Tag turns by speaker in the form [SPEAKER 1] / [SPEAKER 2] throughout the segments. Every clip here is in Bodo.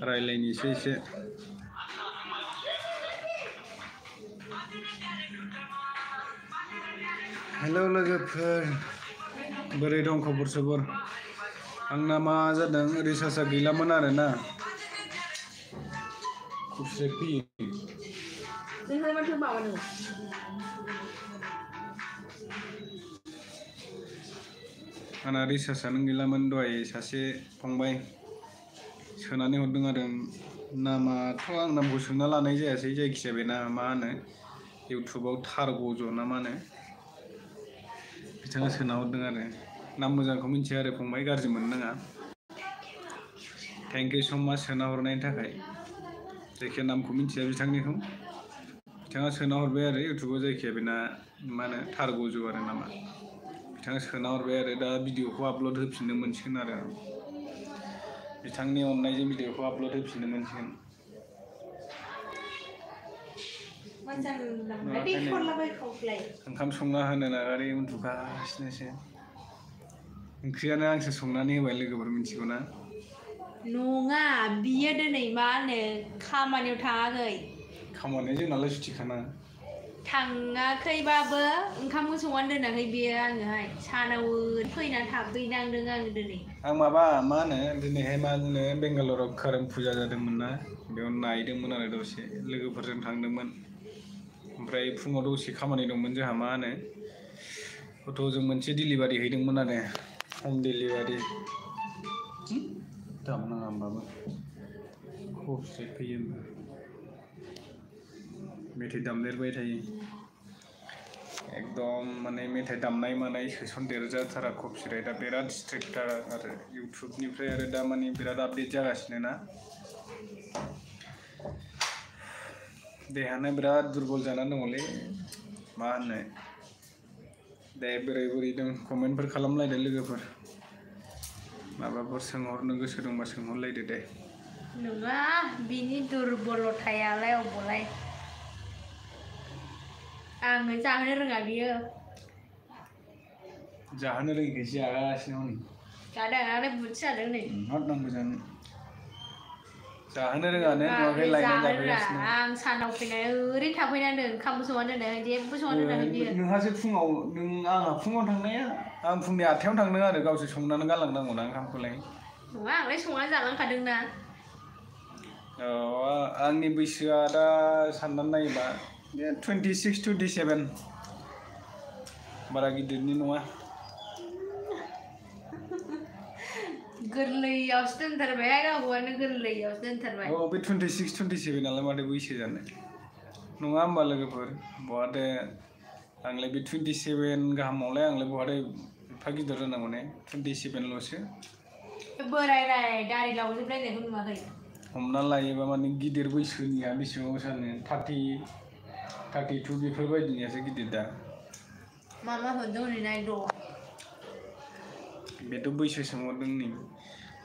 [SPEAKER 1] रायलायनोसै एसे हेलौ लोगोफोर बोरै दं खबर सबर आंना मा जादों रिसार्जआ गैलामोन आरोना खबसे फैयो
[SPEAKER 2] नोंहाय माथो माबानो
[SPEAKER 1] आंना रिसार्जआनो गैलामोन दहाय सासे फंबाय सोनानै हरदों आरो नामाथ' आं नामखौ सोंना लानाय जायासै जायखिजाया बेना मा होनो इउटुबाव थारगज ना मा होनो बिथाङा सोना हरदों आरो नाम मोजांखौ मिथिया आरो फंबाय गाज्रि मोननाङा थेंक इउ स माच सोना हरनायनि थाखाय जायखिया नामखौ मिथिया बिथांनिखौ बिथाङा सोना हरबाय आरो इउटुबाव जायखिया बेना मा होनो थारगज आरो नामा बिथाङा सोना हरबाय आरो दा भिडिअखौ आपल'ड होफिननो मोनसिगोन आरो बिथांनि अननायजों भिडिअखौ आपल'ड होफिननो मोनसिगोन ओंखाम संना होनो नागारै उन्दुगासिनोसो ओंख्रियानो आंसो संनानै होबाय लोगोफोर मिथिगौ ना
[SPEAKER 2] नङा बियो दिनै मा होनो खामानियाव थाङाखै
[SPEAKER 1] खामानिया जोंनालाय सुथिखाना
[SPEAKER 2] थाङाखैबाबो ओंखामखौ संनानै दोनाखै बेयो आङोहाय सानाव फैनानै थाफैनांदों आङो दिनै
[SPEAKER 1] आं माबा मा होनो दिनैहाय मा होनो बेंगालराव खोरोम फुजा जादोंमोन ना बेयाव नायदोंमोन आरो दसे लोगोफोरजों थांदोंमोन ओमफ्राय फुङाव दसे खामानि दंमोन जोंहा मा होनो गथ'जों मोनसे डिलिभारि हैदोंमोन आरो हम डिलिभारि दामनाङा होमबाबो खबसे फैयो मेथाइ दामदेरबाय थायो एकदम माने मेथाइ दामनाय मानाय सोसनदेरजाथारा कपिराइटआ बिराद स्ट्रिक्टथार आरो इउटुबनिफ्राय आरो दा माने बिराद आपडेट जागासिनो ना देहानो बिराद दुरबल जानानै दङलै मा होननो दे बोरै बोरै दं कमेन्टफोर खालामलायदो लोगोफोर माबाफोर सोंहरनो गोसो दंबा सोंहरलायदो दे
[SPEAKER 2] नङा बिनि दुरबलथायालाय अबावलाय आङो जाहोनो रोङा बियो
[SPEAKER 1] जाहोनो रोङिखायसो जागासिनो हनै
[SPEAKER 2] जादों आंलाय बुटसो जादों नै
[SPEAKER 1] हद नांगौ जानो जाहोनो रोङानो नुवाखै लायनानै जाफैगासिनो
[SPEAKER 2] आं सानाव फैनानै ओरैनो थाफैनानै ओंखामबो संना दोनाखै जेबो संना दोनाखै बियो
[SPEAKER 1] नोंहासो फुङाव आंहा फुङाव थांनाया आं फुंनि 8थायावनो थांदों आरो गावसो संनानै गालांनांगौ ना ओंखामखौलाय
[SPEAKER 2] नङा आंलाय संना जालांखादोंना
[SPEAKER 1] आंनि बैसोआ दा साननानै नायोबा बे 26 27 बारा गिदिरनि नङा
[SPEAKER 2] गोरलैयावसो दोनथारबाय गावखौनो गोरलैयावसो दोनथारबाय
[SPEAKER 1] बे 26 27 नालाय माथो बैसो जानो नङा होमबा लोगोफोर बहाथो आंलाय बे 27 गाहामावलाय आंलाय बहाथो एफा गिदिर जानांगौ ने 27ल'सो
[SPEAKER 2] बोराय दारि लावजोबलायनायखौ नुवाखै
[SPEAKER 1] हमना लायोबा माने गिदिर बैसोनिया बेसेबां सानो 32 बेफोरबायदिनियासो गिदिर दा
[SPEAKER 2] मामा हरदों हनै नायद'
[SPEAKER 1] बेथ' बैसो सोंहरदों नै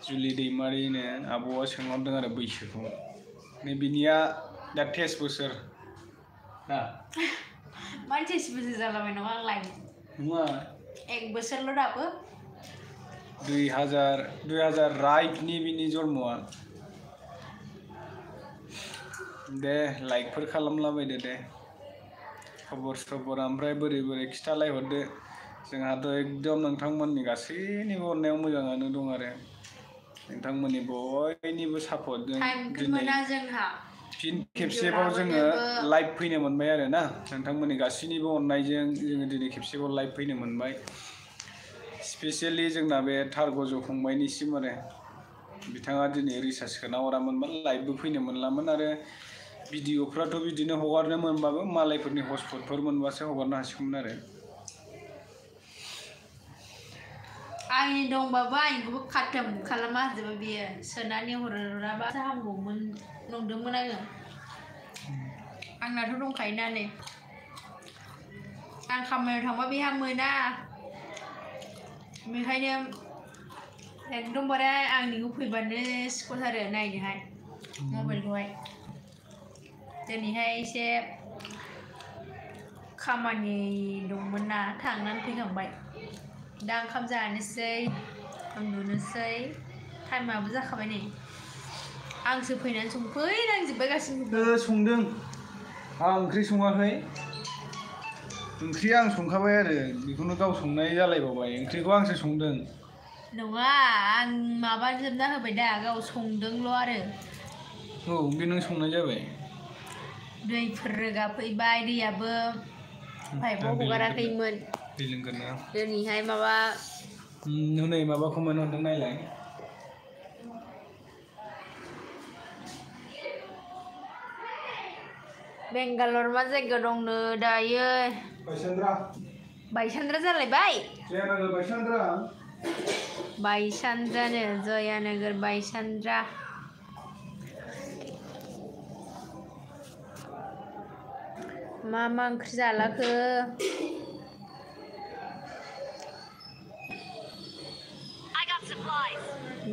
[SPEAKER 1] जुलि दैमारिनो आब'आ सोंहरदों आरो बैसोखौ नै बिनिया दा 23 बोसोर दा
[SPEAKER 2] मानो 23 बोसोर जालाबाय नङा आंलाय
[SPEAKER 1] नङा
[SPEAKER 2] 1 बोसोरल' दाबो
[SPEAKER 1] 2000 राइटनि बिनि जन्मआ दे लाइकफोर खालामलाबायदो दे खबर सबर ओमफ्राय बोरै बोरै खिथालायहरदो जोंहाथ' एकदम नोंथांमोननि गासैनिबो अननायाव मोजाङानो दं आरो नोंथांमोननि बयनिबो सापर्टजों दिनै फिन खेबसेबाव जोङो लाइभ फैनो मोनबाय आरो ना नोंथांमोननि गासैनिबो अननायजों जोङो दिनै खेबसेबाव लाइभ फैनो मोनबाय स्पेसियेलि जोंना बे थारगज फंबायनिसिम आरो बिथाङा दिनै रिसार्ज सोना हरामोनबा लाइभबो फैनो मोनलामोन आरो भिडिअफ्राथ' बिदिनो हगारनो मोनबाबो मालायफोरनि हटस्पटफोर मोनबासो हगारनो हासिगौमोन आरो
[SPEAKER 2] आंनि दंबाबो आंनिखौबो खाथम खालामना होजोबो बियो सोनानै हराबासो हामगौमोन नंदोंमोन आङो आंनाथ' दंखायोना नै आं खामानियाव थांबा बेहा मोना बेखायनो एकदमबारे आंनिखौ फैबानो सिख'थारो नायनोहाय मबाइलखौहाय दिनैहाय एसे खामानि दंमोन ना थांनानै फैखांबाय दा ओंखाम जानोसै उन्दुनोसै टाइमाबो जाखाबाय नै आंसो फैनानै संफैनांजोब्बाय गासिबो
[SPEAKER 1] संदों आं ओंख्रि सङाखै ओंख्रिया आं संखाबाय आरो बेखौनो गाव संनाय जालायबावबाय ओंख्रिखौ आंसो संदों
[SPEAKER 2] नङा आं माबाजोबना होबाय दा गाव संदोंल' आरो
[SPEAKER 1] औ बे नों संनाय जाबाय
[SPEAKER 2] दैफोर रोगाफैबाय दैयाबो पाइपआव हगाराखैमोन
[SPEAKER 1] दै लोंगोन ना
[SPEAKER 2] दिनैहाय माबा
[SPEAKER 1] नै माबाखौ मोनहरदों नायलाय
[SPEAKER 2] बेंगालर मा जायगा दंनो दायो बायसान्द्रा जालायबाय
[SPEAKER 1] जयानगर बायसान्द्रा
[SPEAKER 2] बायसान्द्रानो जयानगर बायसान्द्रा मा ओंख्रि जालाखो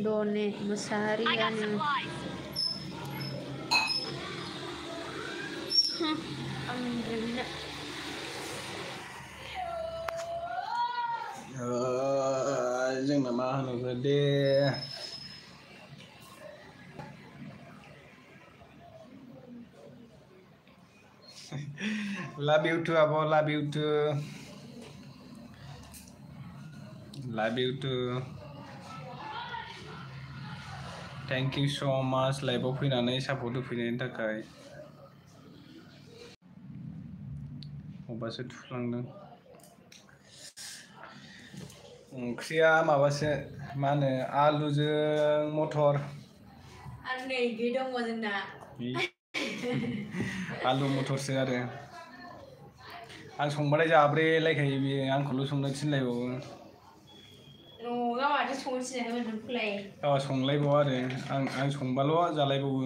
[SPEAKER 2] दने मुसाहारियानो
[SPEAKER 1] जोंना मा होनोखो दे love you too abo love you too thank you so much लाइभआव फैनानै सापर्ट होफैनायनि थाखाय अबासो थुफ्लांदों ओंख्रिया माबासो मा होनो आलुजों मटर
[SPEAKER 2] आरो नै बे दङ जोंना
[SPEAKER 1] आलु मटरसो आरो आं संबाथाय जाब्रेलायखायो बियो आंखौल' संनो थिनलायबावो
[SPEAKER 2] न'आव माथो संनो थिनाखैमोन नोंखौलाय
[SPEAKER 1] गावहा संलायबावा आरो आं संबाल' जालायबावो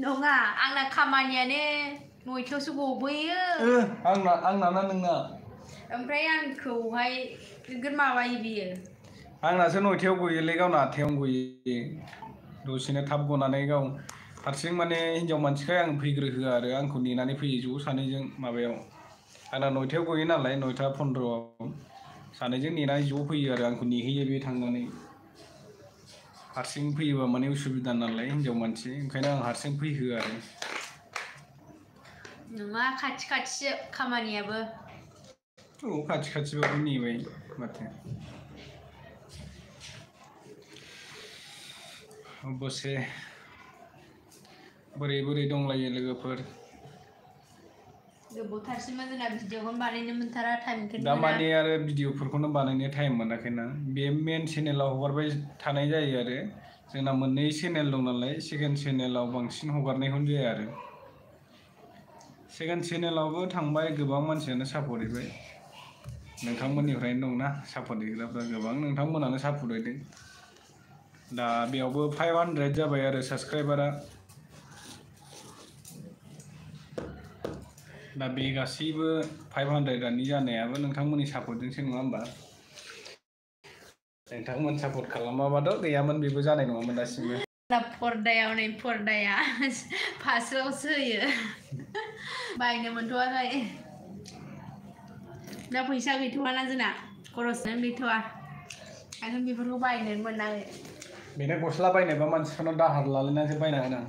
[SPEAKER 2] नङा आंना खामानियानो 9टायावसो गबोयो
[SPEAKER 1] आंना ना नोंना
[SPEAKER 2] ओमफ्राय आंखौहाय नोगोर माबायो बियो
[SPEAKER 1] आंनासो 9टायाव गयोलै गावना 8टायावनो गयो दसेनो थाब गनानै गाव हारसिं माने हिनजाव मानसिखाय आं फैग्रो होआ आरो आंखौ नेनानै फैयो ज' सानैजों माबायाव आंना 9टायाव गयो नालाय 9:15 सानैजों नेनानै ज' फैयो आरो आंखौ नेहैयो बे थांनानै हारसिं फैयोबा माने उसुबिदा नालाय हिनजाव मानसि ओंखायनो आं हारसिं फैहोआ आरो
[SPEAKER 2] नङा खाथि खामानियाबो
[SPEAKER 1] औ खाथिबाबो नेबाय माथो अबसे बोरै दंलायो लोगोफोर
[SPEAKER 2] गोबावथारसिमोन जोंना भिडिअखौनो बानायनो मोनथारा टाइमखौनो मोना
[SPEAKER 1] दामानि आरो भिडिअफोरखौनो बानायनो टाइम मोनाखैना बे मेन चेनेलाव हगारबाय थानाय जायो आरो जोंना मोननै चेनेल दं नालाय सेकेन्ड चेनेलाव बांसिन हगारनायखौनो जाया आरो सेकेन्ड चेनेलावबो थांबाय गोबां मानसियानो सापर्ट होबाय नोंथांमोननिफ्रायनो दंना सापर्ट होग्राफ्रा गोबां नोंथांमोनानो सापर्ट होदों दा बेयावबो 500 जाबाय आरो साबस्क्राइबारा दा बे गासैबो 500 जानायाबो नोंथांमोननि सापर्टजोंसो नङा होमबा नोंथांमोन सापर्ट खालामाबाथ' गैयामोन बेबो जानाय नङामोन दासिमबो
[SPEAKER 2] पर्दायाव नै पर्दाया फास्रायावसो होयो बायनो मोनथ'वाखै दा फैसा गैथ'वाना जोंना खरसआनो गैथ'वा ओंखायनो बेफोरखौ बायनो मोनाखै
[SPEAKER 1] बेनो गस्ला बायनोबा मानसिफोरनाव दाहार लालायनानैसो बायना होनां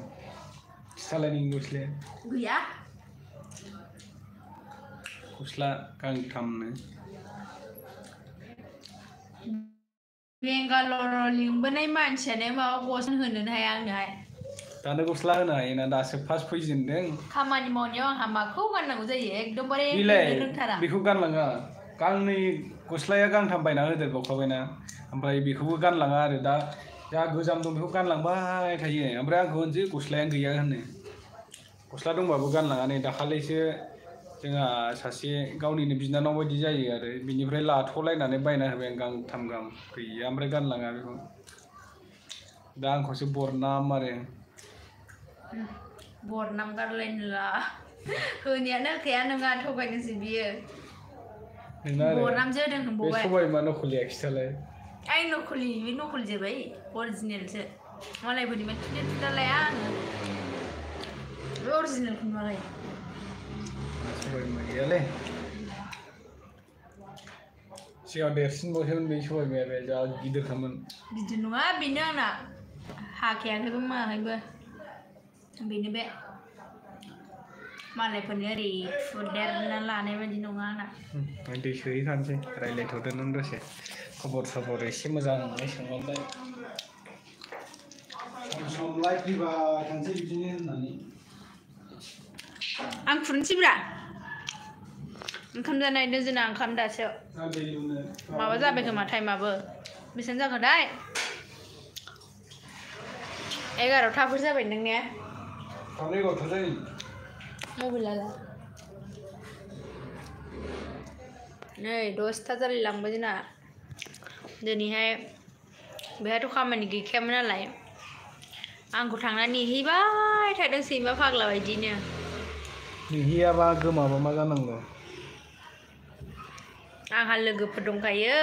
[SPEAKER 1] खिथालायनायनि गस्लाया
[SPEAKER 2] गैया
[SPEAKER 1] गस्ला गांथामनो
[SPEAKER 2] बेंगालराव लिंबोनाय मानसियानो माबा गस्ला होनोनो हाया आंनोहाय
[SPEAKER 1] दानो गस्ला होनो हायोना दासो फार्स्ट फैजेनदों
[SPEAKER 2] खामानि मावनायाव आंहा माखौ गाननांगौ जायो एकदमबारे रोंथारा
[SPEAKER 1] बेखौ गानलाङा गांनै गस्लाया गांथाम बायना होदेरबावखाबायना ओमफ्राय बेखौबो गानलाङा आरो दा जा गोजाम दं बेखौ गानलांबाय थायो ओमफ्राय आंखौ होनसै गस्लायानो गैया होनो गस्ला दंबाबो गानलाङा नै दाखालिसो जोंहा सासे गावनिनो बिनानाव बायदि जायो आरो बिनिफ्राय लाथ'लायनानै बायना होबाय आं गांथाम गाहाम गैया ओमफ्राय गानलाङा बेखौ दा आंखौसो बरनाम आरो
[SPEAKER 2] बरनाम गारलायनोला होनायानो होखाया नङा थगायदोंसो बियो बरनामसो होदों होनबावबाय
[SPEAKER 1] बे सबायमा नखलिया खिथालाय
[SPEAKER 2] आइ नखलि बे नखल जोबाय अरिजिनेलसो मालायफोरनि थुदेर थुदालाया आङो बे अरिजिनेलखौ नुवाखै
[SPEAKER 1] सबायमा गैयालै सिगां देरसिनबावसोमोन बे सबायमाया बे जा गिदिरखामोन
[SPEAKER 2] गिदिर नङा बेनो आंना हाखायाखैबो मायाखैबो बेनो बे मालायफोरनि ओरै फुदेरना लानाय बायदि नङा आंना
[SPEAKER 1] दै सोहैखानोसै रायज्लायथ'दो नों दसे खबर सबर एसे मोजाङै सोंहरलाय सम लाइफ फैबाय थानोसै बिदिनो होननानै
[SPEAKER 2] आं खुरनोसैब्रा ओंखाम जानायदो जोंना ओंखाम दासो माबा जाबाय खोमा टाइमाबो बेसेबां जाखोथाय 11थाफोर जाबाय नोंनिया
[SPEAKER 1] खावनै गथ' जायो
[SPEAKER 2] मबाइलालाय नै 10ता जालायलांबाय जोंना दिनैहाय बेहायथ' खामानि गैखायामोन नालाय आंखौ थांनानै नेहैबाय थादों सैमा फाग्ला बायदिनो
[SPEAKER 1] नेहैयाबा गोमाबा मा जानांगौ
[SPEAKER 2] आंहा लोगोफोर दंखायो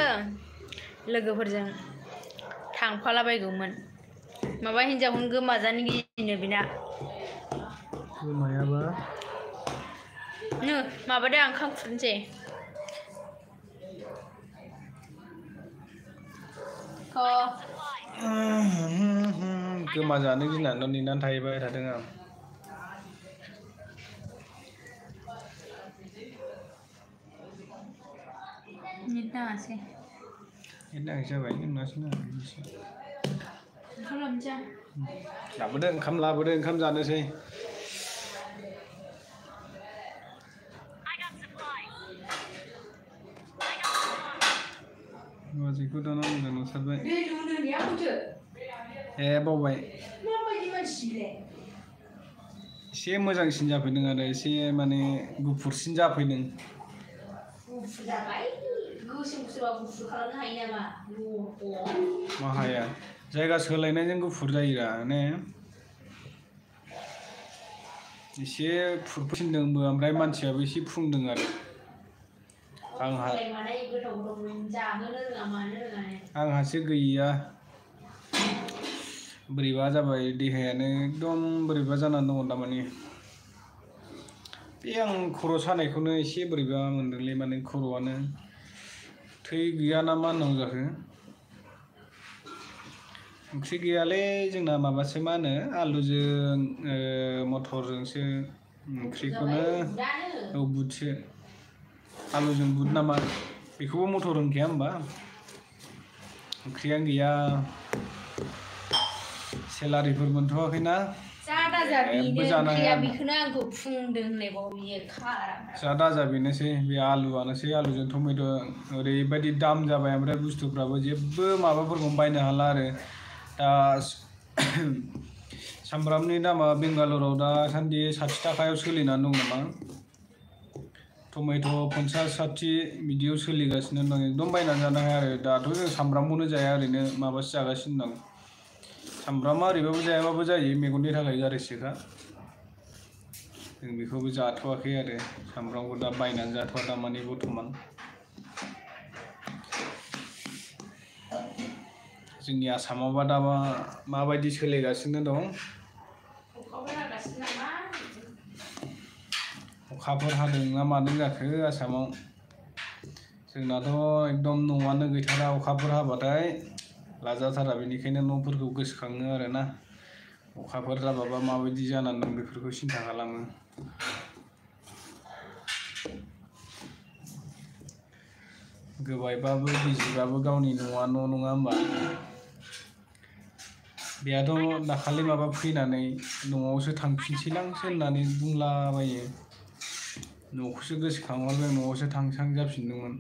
[SPEAKER 2] लोगोफोरजों थांफालाबायगौमोन माबा हिन्जावखौनो गोमाजानो गिनो बेना
[SPEAKER 1] गोमायाबा
[SPEAKER 2] नो माबादो आं ओंखाम खुरनोसै
[SPEAKER 1] गोमाजानो गिनानै नेनानै थाहैबाय थादों आं
[SPEAKER 2] नेट नाङासै
[SPEAKER 1] नेट नाङै जाबाय नोंनासो नाङाखै
[SPEAKER 2] ओंखाम लाबोनोसै
[SPEAKER 1] लाबोदो ओंखाम लाबोदो ओंखाम जानोसै बाजैखौ दाना मोजां नुथारबाय ए बावबाय एसे मोजांसिन जाफैदों आरो एसे माने गुफुरसिन जाफैदों
[SPEAKER 2] गुफुर जाबाय गोसोमसोबा गुफुर खालामनो हायो नामा
[SPEAKER 1] मा हाया जायगा सोलायनायजों गुफुर जायोरा ने एसे फुरफिनदोंबो ओमफ्राय मानसियाबो एसे फुंदों आरो आंहासो गैया बोरैबा जाबाय देहायानो एकदम बोरैबा जानानै दङ दामानि बे आं खर' सानायखौनो एसे बोरैबा मोनदोंलै माने खर'आनो थै गैया ना मा होननांगौ जाखो ओंख्रि गैयालै जोंना माबासो मा होनो आलुजों मटरजोंसो ओंख्रिखौनो औ बुटसो आलुजों बुट नामा बेखौबो मटर होनखाया होमबा ओंख्रियानो गैया सेलारिफोर मोनथ'वाखैना
[SPEAKER 2] जा दाजा बेनो ओंख्रिया बेखौनो आंखौ फुंदों होनलायबावो बियो खारा
[SPEAKER 1] जा दाजा बेनोसै बे आलुआनोसै आलुजों टमेट' ओरैबायदि दाम जाबाय ओमफ्राय बुस्थुफ्राबो जेबो माबाफोरखौनो बायनो हाला आरो दा सामब्रामनि दामा बेंगालराव दासान्दि 60 थाखायाव सोलिनानै दं नामा टमेट' 50-60 बिदियाव सोलिगासिनो दं एकदम बायनानै जानो हाया आरो दाथ' जों सामब्रामखौनो जाया ओरैनो माबासो जागासिनो दं सामब्रामा ओरैबाबो जायाबाबो जायो मेगननि थाखाय गाज्रिसोखा जों बेखौबो जाथ'वाखै आरो सामब्रामखौ दा बायनानै जाथ'वा दामानि बर्थमान जोंनि आसामावबा दा माबायदि सोलिगासिनो दं अखाफोर हादों ना मादों जाखो आसामाव जोंनाथ' एकदम न'आनो गैथारा अखाफोर हाबाथाय लाजाथारा बेनिखायनो न'फोरखौ गोसोखाङो आरोना अखाफोर जाबाबा माबायदि जानानै दं बेफोरखौ सिन्था खालामो गोबायबाबो बिजिबाबो गावनि न'आ न' नङा होमबा बेहाथ' दाखालि माबा फैनानै न'आवसो थांफिनसैलांसो होननानै बुंलाबायो न'खौसो गोसोखांहरबाय न'आवसो थांसां जाफिनदोंमोन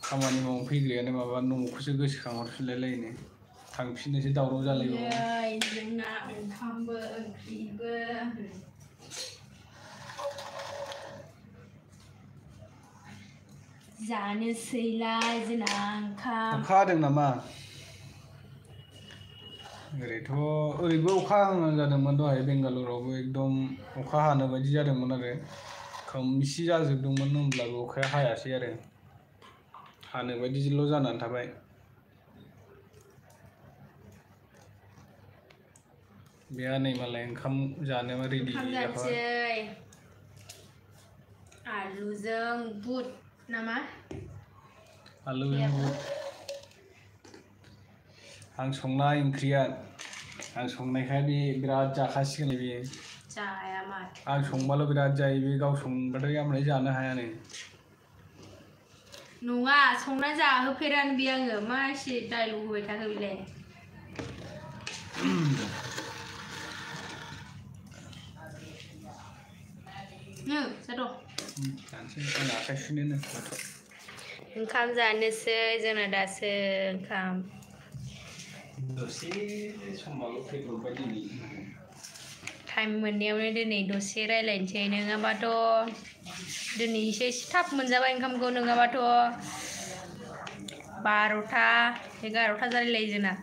[SPEAKER 1] खामानि मावनो फैग्रायानो माबा न'खौसो गोसोखांहरफिनलायलायनो थांफिननोसो दावराव जालायबावो
[SPEAKER 2] जोंना ओंखामबो ओंख्रिबो जानोसैलाय जोंना ओंखाम
[SPEAKER 1] अखा हादों नामा ओरैबो अखा हाहां जादोंमोन दहाय बेंगालरावबो एकदम अखा हानो बायदि जादोंमोन आरो खोमसि जाजोबदोंमोन होमब्लाबो अखाया हायासै आरो हानो बायदिल' जानानै थाबाय बेहा नै मालाय ओंखाम जानो रेडि जाखाबाय
[SPEAKER 2] आलुजों बुट नामा
[SPEAKER 1] आलुजों बुट आं संनाय ओंख्रिया आं संनायखाय बे बिराद जाखासिगोन बेयो
[SPEAKER 2] जाया मा
[SPEAKER 1] आं संबाल' बिराद जायो बे गाव संबाथाय ओमफ्राय जानो हायानो
[SPEAKER 2] नङा संना जाहोफेरानो बे आङो मा एसे डायलग होबाय थाखो बेलाय जाद'
[SPEAKER 1] जानोसै आं आखाइ सुनोनो
[SPEAKER 2] ओंखाम जानोसै जोंना दासो ओंखाम
[SPEAKER 1] दसे समबाल' फैब्रबबाय दिनै
[SPEAKER 2] टाइम मोननायावनो दिनै दसे रायज्लायनोसै नङाबाथ' दिनैसो एसे थाब मोनजाबाय ओंखामखौ नङाबाथ' 12टा 11टा जालायलायो जोंना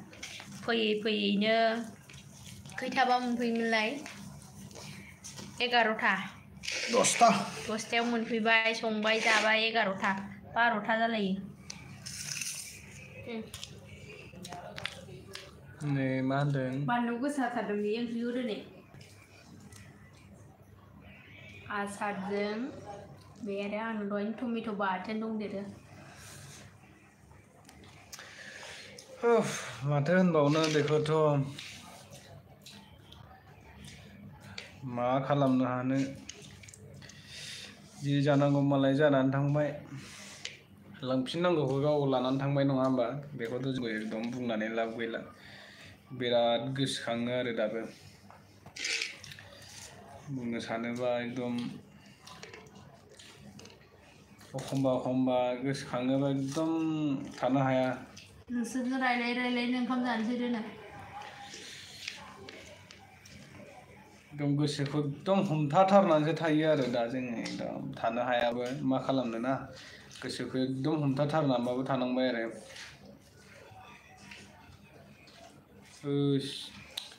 [SPEAKER 2] फैयै फैयैनो खैथाबा मोनफैयोमोनलाय 11टा 10टायाव मोनफैबाय संबाय जाबाय 11टा 12टा जालायो
[SPEAKER 1] नै मा होनदों
[SPEAKER 2] बानलु गोसाथारदों बे ओंख्रिखौ दिनै आसारजों बे आरो आंनो दहायनो टमेट' बाथोन दंदेरो
[SPEAKER 1] माथो होनबावनो बेखौथ' मा खालामनो हानो जि जानांगौ मालाय जानानै थांबाय लांफिननांगौखौ गाव लानानै थांबाय नङा होमबा बेखौथ' जों एकदम बुंनानै लाब गैला बिराद गोसोखाङो आरो दाबो बुंनो सानोबा एकदम एखमबा गोसोखाङोबा एकदम थानो हाया
[SPEAKER 2] नोंसोरजों रायलाय रायलायनो ओंखाम जानोसै दोनो
[SPEAKER 1] एकदम गोसोखौ एकदम हमथाथारनानैसो थायो आरो दा जों एकदम थानो हायाबो मा खालामनो ना गोसोखौ एकदम हमथाथारनानैबाबो थानांबाय आरो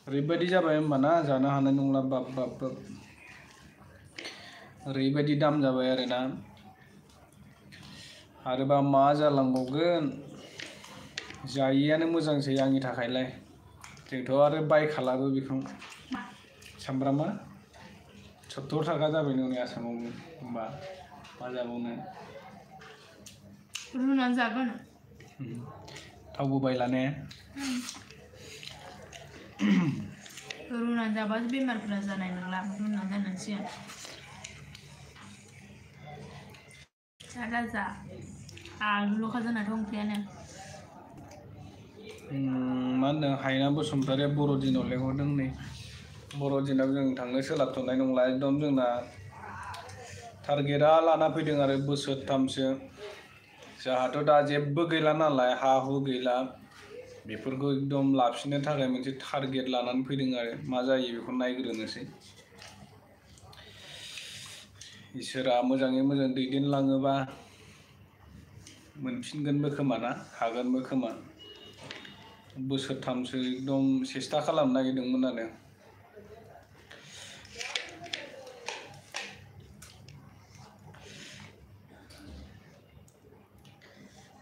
[SPEAKER 1] ओरैबायदि जाबाय होमबाना जानो हानाय नंला बाब ओरैबायदि दाम जाबाय आरोना आरोबा मा जालांबावगोन जायैयानो मोजांसै आंनि थाखायलाय जोंथ' आरो बायखालाबो बेखौ सामब्रामा 70 थाखा जाबाय नै आसामावबो होमबा मा जाबावनो
[SPEAKER 2] रुनानै जागोन
[SPEAKER 1] थावबो बायला ने
[SPEAKER 2] रुनानै जाबासो बेमारफोरा जानाय नंला रुनानै जानांसिगोन जा आलुल'खा जोंनाथ' ओंख्रियानो
[SPEAKER 1] मा होनदों हायना बसुमतारिया बर'दिनाव लेंहरदों नै बर'दिनाव जों थांनो सोलाबथ'नाय नंला एकदम जोंना टारगेटआ लाना फैदों आरो बोसोरथामसो जोंहाथ' दा जेबो गैला नालाय हा हु गैला बेफोरखौ एकदम लाफिननो थाखाय मोनसे टारगेट लानानै फैदों आरो मा जायो बेखौ नायग्रोनोसै इसोरा मोजाङै मोजां दैदेनलाङोबा मोनफिनगोनबो खोमा ना हागोनबो खोमा बोसोरथामसो एकदम सेस्था खालामनो नागिरदोंमोन आरो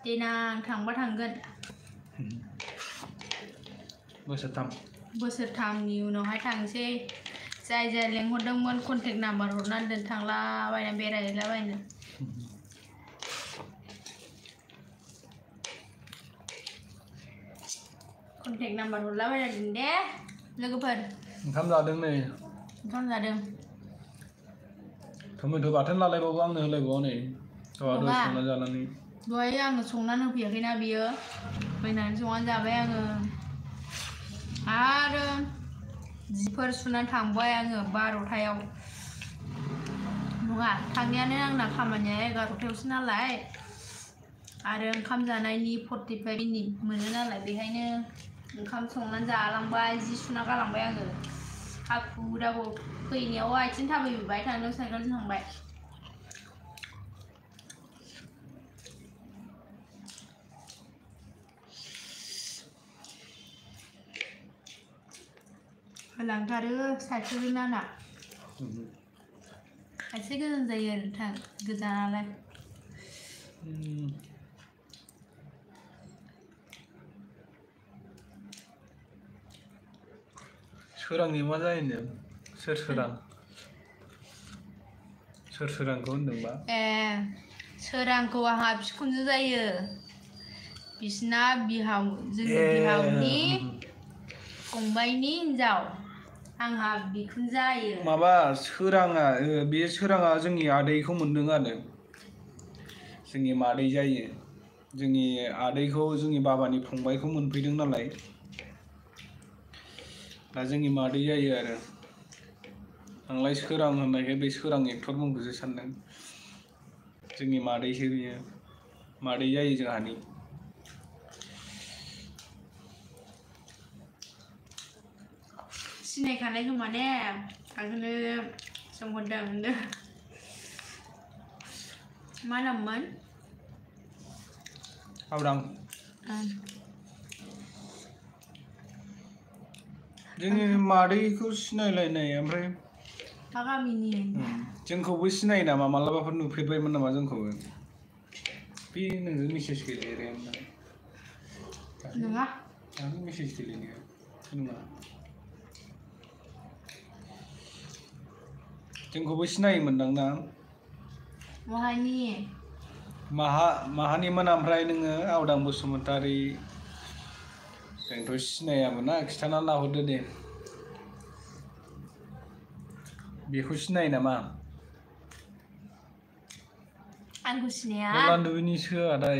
[SPEAKER 2] देनां थांबा थांगोन बोसोरथामनि उनावहाय थांसै जाय लेंहरदोंमोन कन्टेक्ट नाम्बार हरनानै दोन थांलाबायना बेरायहैलाबायनो कन्टेक्ट नाम्बार हरलाबायना दोन दे लोगोफोर
[SPEAKER 1] ओंखाम जादों नै
[SPEAKER 2] ओंखाम जादों
[SPEAKER 1] टमेट' बाथोन लालायबावो आंनो होलायबावो नै दहाय संना जानानै
[SPEAKER 2] दहाय आङो संनानै होफैयाखैना बियो फैनानै संनानै जाबाय आङो आरो जिफोर सुनानै थांबाय आङो 12टायाव नङा थांनायानो आंना खामानिया 11टायावसो नालाय आरो ओंखाम जानायनि 45 मिनिट मोनो नालाय बेखायनो ओंखाम संनानै जालांबाय जि सुना गालांबाय आङो हाखु दाखु फैनायाव आथिं थाबायबोबाय थांनायाव साइकेलजों थांबाय होलांथारो साइकेलजों आंना एसे गोजान जायो आरो गोजानालाय
[SPEAKER 1] सोरांनि मा जायो सोर सोरांखौ होनदोंबा
[SPEAKER 2] सोरांखौ आंहा बिखुनजो जायो बिसिना बिहाव जोंनि बिहावनि फंबायनि हिनजाव आंहा बिखुन जायो
[SPEAKER 1] माबा सोराङा बे सोराङा जोंनि आदैखौ मोनदों आरो जोंनि मादै जायो जोंनि आदैखौ जोंनि बाबानि फंबायखौ मोनफैदों नालाय दा जोंनि मादै जायो आरो आंलाय सोरां होननायखाय बे सोरां एक्टर मुंखौसो सानदों जोंनि मादैसो बियो मादै जायो जोंहानि
[SPEAKER 2] सिनायखानाय खोमा ने आगोलो सोंहरदों होनदों मा नाममोन
[SPEAKER 1] आवदां जोंनि मादैखौ सिनायलायनाय ओमफ्राय
[SPEAKER 2] मा गामिनि
[SPEAKER 1] जोंखौबो सिनायो नामा मालाबाफोर नुफेरबायमोन नामा जोंखौबो बे नोंजों मेसेज गेलेग्रायामोन
[SPEAKER 2] नङा
[SPEAKER 1] आं मेसेज गेलेनाया नङा जोंखौबो सिनायोमोनदां ना
[SPEAKER 2] बहायनि
[SPEAKER 1] माहानिमोन ओमफ्राय नोङो आवदां बसुमतारी जोंथ' सिनायामोन ना खिथाना लाहरदो दे बेखौ सिनायो नामा
[SPEAKER 2] आंखौ सिनाया
[SPEAKER 1] मलानदुबिनिसो आदा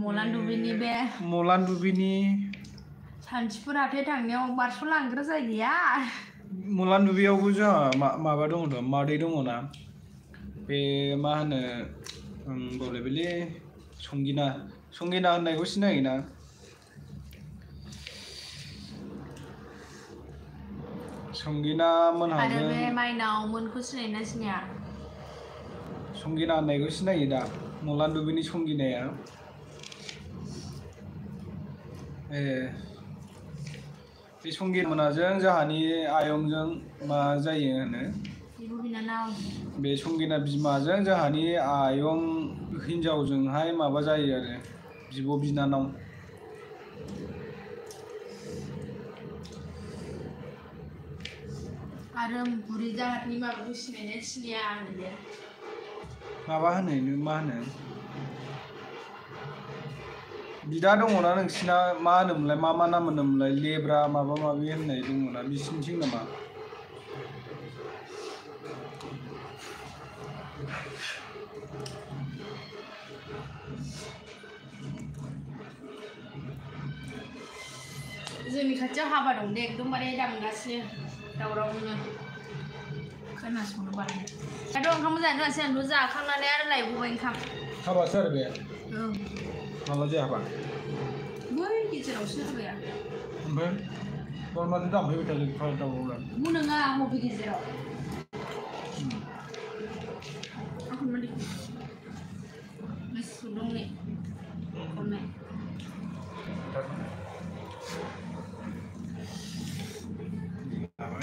[SPEAKER 2] मलानदुबिनि बे
[SPEAKER 1] मलानदुबिनि
[SPEAKER 2] सान्थिफुर हाथाय थांनायाव बारस'लांग्रा जायगाया
[SPEAKER 1] मलानदुबियावबो जोंहा माबा दङथ' मादै दङ ना बे मा होनो बबेलै संगिना होननायखौ सिनायोना संगिना मोनहाजों
[SPEAKER 2] आरो बे माइनाव मोनखौ सिनायोना सिनाया
[SPEAKER 1] संगिना होननायखौ सिनायो दा मलानदुबिनि संगिनाया बे संगिना मोनहाजों जोंहानि आयंजों मा जायो होनो
[SPEAKER 2] बिब' बिनानाव
[SPEAKER 1] बे संगिना बिमाजों जोंहानि आयं हिनजावजोंहाय माबा जायो आरो बिब' बिनानाव
[SPEAKER 2] आरो बुरि जाहारनि माबाखौ सिनायना सिनाया होनो दे
[SPEAKER 1] माबा होनो मा होनो बिदा दङना नोंसिना मा होनोमोनलाय मा नाम होनोमोनलाय लेब्रा माबा माबि होननाय दङना बिसिनिथिं नामा
[SPEAKER 2] जोंनि खाथियाव हाबा दं दे एकदमबारे दामगासिनो दावरावनो खोनासंनो बानाय दाथ' ओंखाम जानो आंथ' जाखांनानै आरो लायबावबाय ओंखाम
[SPEAKER 1] हाबासो आरो बे माला जाया हाबा
[SPEAKER 2] बै गेजेरावसो हाबाया
[SPEAKER 1] ओमफ्राय मानो दामफैबाय थादों दावरावलाय
[SPEAKER 2] नङा बबे गेजेराव गोसो दं नै खमाय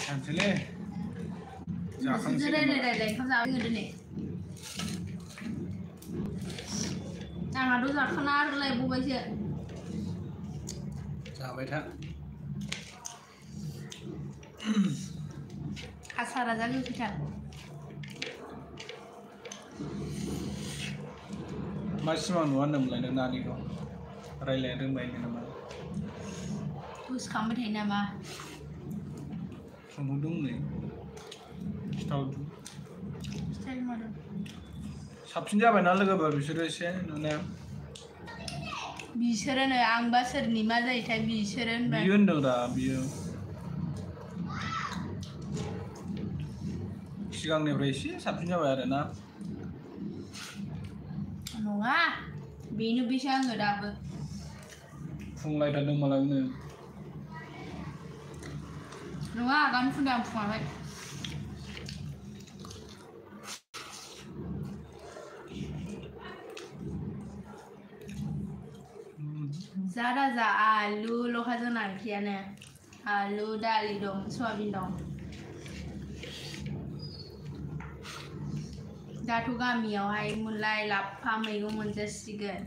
[SPEAKER 1] थानोसैलै
[SPEAKER 2] जाखांसै रायलाय ओंखाम जाबाय दिनै आंहाथ' जाखांना आरो लायबावबायसो
[SPEAKER 1] जाबाय था
[SPEAKER 2] आसारा जा गोखैथार
[SPEAKER 1] मा सिमां नुवा होनदोंमोनलाय नों नानिखौ रायलायनो रोंबाय नामा
[SPEAKER 2] गोसोखांबाय थायो नामा
[SPEAKER 1] सोंहरदों नै खिथाहरदों साबसिन जाबायना लोगोफोर बिसोरो एसे नुनाया
[SPEAKER 2] बिसोरोनो आंबा सोरनि मा जायोथाय बिसोरो होनबाय
[SPEAKER 1] बियो होनदों दा बियो सिगांनिफ्राय एसे साबसिन जाबाय आरोना
[SPEAKER 2] नङा बेनो बेसो आङो दाबो
[SPEAKER 1] फुंलायथारदों मालायनो
[SPEAKER 2] नङा आगान फुनदों आं फुङावहाय जा राजा आलु लखा जोंना ओंख्रियानो आलु दालि दं सयाबिन दं दाथ' गामियावहाय मुलाय लाफा मैगं मोनजासिगोन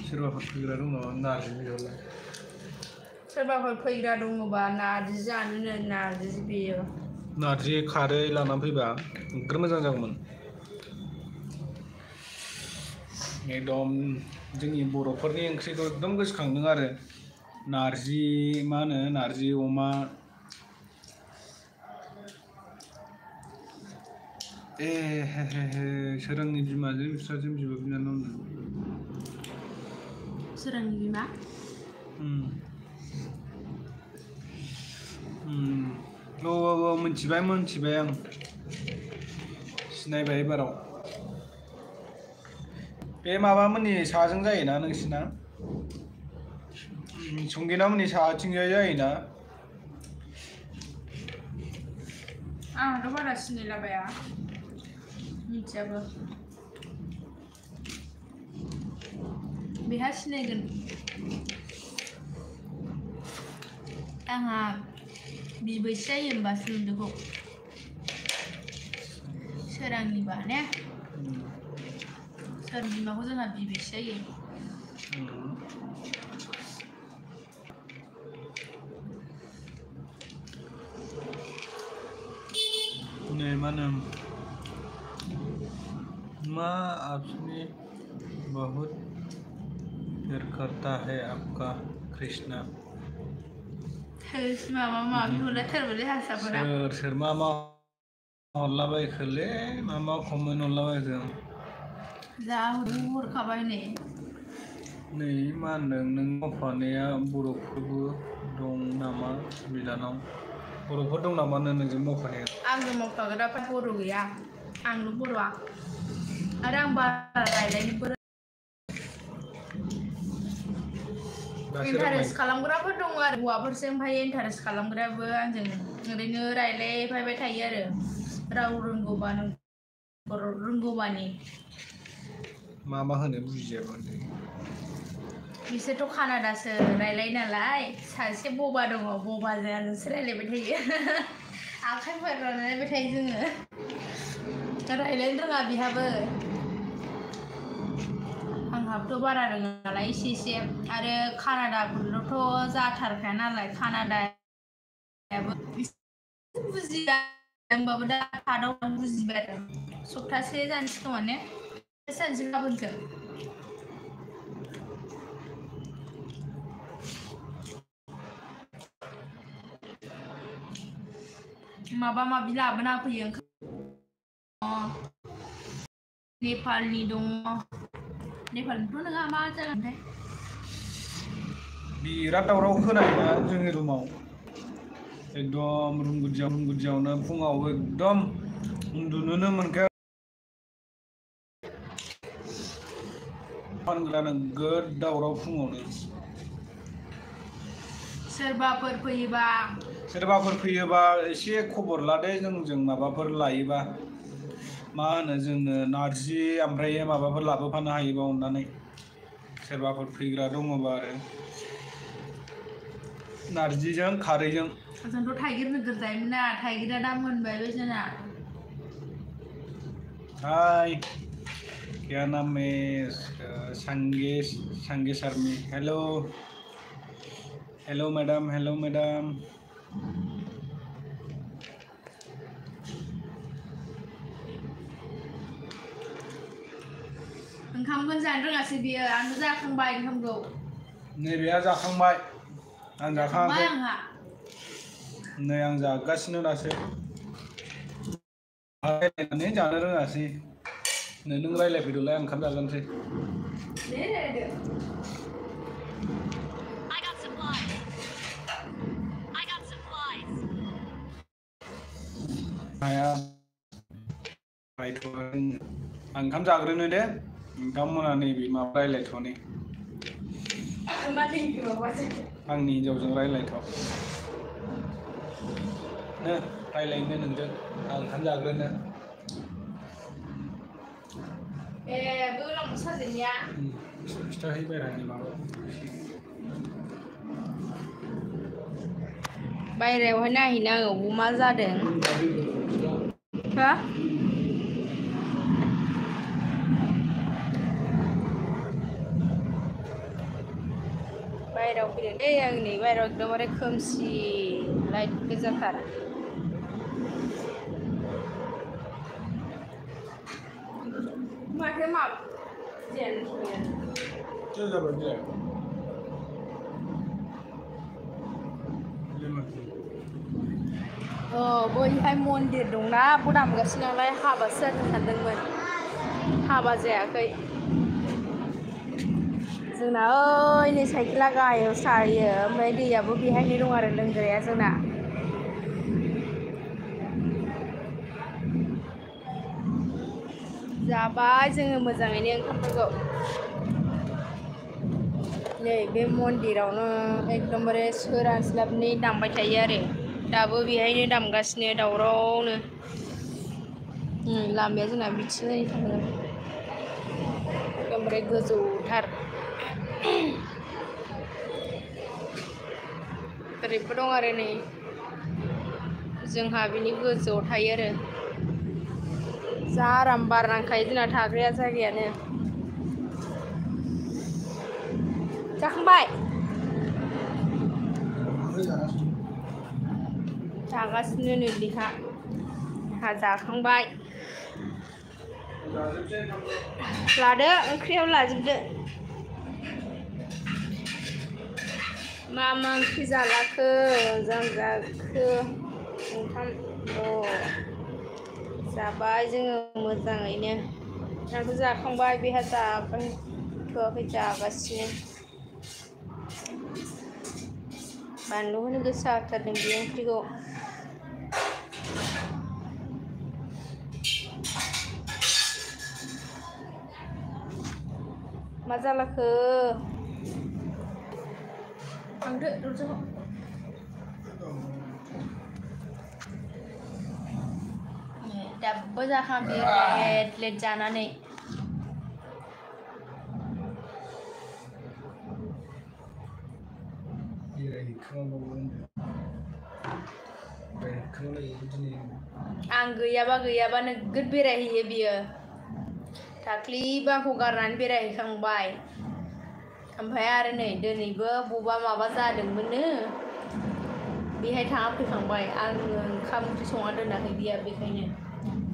[SPEAKER 1] सोरबाफोर फैग्रा दं नामा नारजि बिहरलाय
[SPEAKER 2] सोरबाफोर फैग्रा दङबा नारजि जानोनो नारजि बियो
[SPEAKER 1] नारजि खारै लानानै फैबा नोगोर मोजां जागौमोन एकदम जोंनि बर'फोरनि ओंख्रिखौ एकदम गोसोखांदों आरो नारजि मा होनो नारजि अमा सोरांनि बिमाजों बिफाजों बिब' बिनानावनो
[SPEAKER 2] सोरांनि बिमा
[SPEAKER 1] औ मोनथिबाय आं सिनायबाय एबाराव बे माबामोननि साहाजों जायोना नोंसिना संगिनामोननि साहाथिंजाय जायोना
[SPEAKER 2] आंथ' बारा सिनायलाबाया मिथियाबो बेहा सिनायगोन आंहा बिबैसो जायो होमबा सोमोन्दोखौ सोरांनिबा ने सोरांनि बिमाखौ जोंहा बिबैसो जायो
[SPEAKER 1] माँ आपने बहुत प्यार करता है आपका कृष्णा
[SPEAKER 2] माबा हरलायथारबायलै हारसाफोरा
[SPEAKER 1] सोर मा हरलाबायखोलै मा कमेन्ट हरलाबायखो
[SPEAKER 2] जा हरखाबाय नै
[SPEAKER 1] मा होनदों नों मावफानाया बर'फोरबो दं नामा बिनानाव बर'फोर दं नामा नोंजों मावफानाया
[SPEAKER 2] आंजों मावफाग्राफ्रा बर' गैया आंल' बर'आ आरो आं बारा रायलायनोबो इन्टारेस्ट खालामग्राफोर दङ आरो हौवाफोरजों ओमफ्राय इन्टारेस्ट खालामग्रायाबो आंजों ओरैनो रायलायफायबाय थायो आरो राव रोंगौबा नों बर' रोंगौबानि
[SPEAKER 1] मा होनो बुजियाबो
[SPEAKER 2] बिसोरथ' कानाडासो रायलायो नालाय सासे बबा दङ बबाजों आंजोंसो रायलायबाय थायो आखाइ फोरानलायबाय थायो जोङो रायलायनो रोङा बिहाबो आंहाबोथ' बारा रोङा नालाय एसे आरो कानाडाफोरल'थ' जाथारखाया नालाय कानाडायाबो बुजिया होमबाबो दा थादाव बुजिबाय आरो सप्तासे जानोसै खोमा ने सानसे गाबोनसो माबा माबि लाबोना होफैयो नेपालनि दङ नेपालनिथ' नङा मा जागोनथाय
[SPEAKER 1] बिराद दावराव खोनायोना जोंनि रुमाव एकदम रुम गुदियावनो फुङाव एकदम उन्दुनोनो मोनखाया फानग्रा नोगोद दावराव फुङावनो सोरबाफोर फैयोबा एसे खबर लादे जों माबाफोर लायोबा मा होनो जोंनो नारजि ओमफ्राय माबाफोर लाबोफानो हायोबा अननानै सोरबाफोर फैग्रा दङबा आरो नारजिजों खारैजों जोंथ' थाइगिर नोगोर जायोमोन ना थाइगिरा दा मोनबायबो जोंना हाय क्या नाम है संगे शर्मी हेलो मैडम ओंखामखौनो जानो रोङासै बियो आंनो जाखांबाय ओंखामखौ नैबेहा जाखांबाय आं जाखाङाखै नै आं जागासिनो दासो रायलायनानै जानो रोङासै नों रायलायफैदोलाय आं ओंखाम जागोनसै हाया आं ओंखाम जाग्रोनो दे नोंथांमोना नैबे माबा रायलायथ'नि आंनि हिन्जावजों रायलायथ' रायलायनो नोंजों आं ओंखाम जाग्रोनो बोलावनो साजेनिया खिथाहै बायरानि माबा बायरायावहाय नायहैनो आङो मा जादों हा बायरायाव फैदों दे आं नै बायरायाव एकदमबारे खोमसि लाइट गोजाथार माथो जेन
[SPEAKER 2] बैहाय मन्दिर दंना बुदामगासिनो नालाय हाबासो जानो सानदोंमोन हाबा जायाखै जोंना नै साइकेला गाहायाव सायो ओमफ्राय दैयाबो बेहायनो दं आरो लोंग्राया जोंना जाबाय जोङो मोजाङैनो ओंखामफोरखौ नै बे मन्दिरावनो एकदमबारे सोरांस्लाबनि दामबाय थायो आरो दाबो बेहायनो दामगासिनो दावरावनो लामाया जोंना बिथिंजाय थाङो एकदमबारे गोजौथार ओरैबो दं आरो नै जोंहा बिनि गोजौआव थायो आरो जा आराम बार नांखायो जोंना थाग्राया जायगायानो जाखांबाय जागासिनो नै लेखा आंहा जाखांबाय लादो ओंख्रियाव लाजोबदो मा ओंख्रि जालाखो जों जाखो ओंखाम जाबाय जोङो मोजाङैनो आंथ' जाखांबाय बेहा जाखांथ'वाखै जागासिनो बानलु होनो गोसा जाथारदों बे ओंख्रिखौ मा जालाखो थांदो दरजाखौ दाबो जाखाङाखै लेट जानानै आं गैयाबा नोगोद बेरायहैयो बियो दाख्लैबो आंखौ गारनानै बेरायहैखांबाय ओमफ्राय आरो नै दिनैबो बबेबा माबा जादोंमोननो बेहाय थाङा फैखांबाय आङो ओंखाम ओंख्रि संना दोनाखै बिया बेखायनो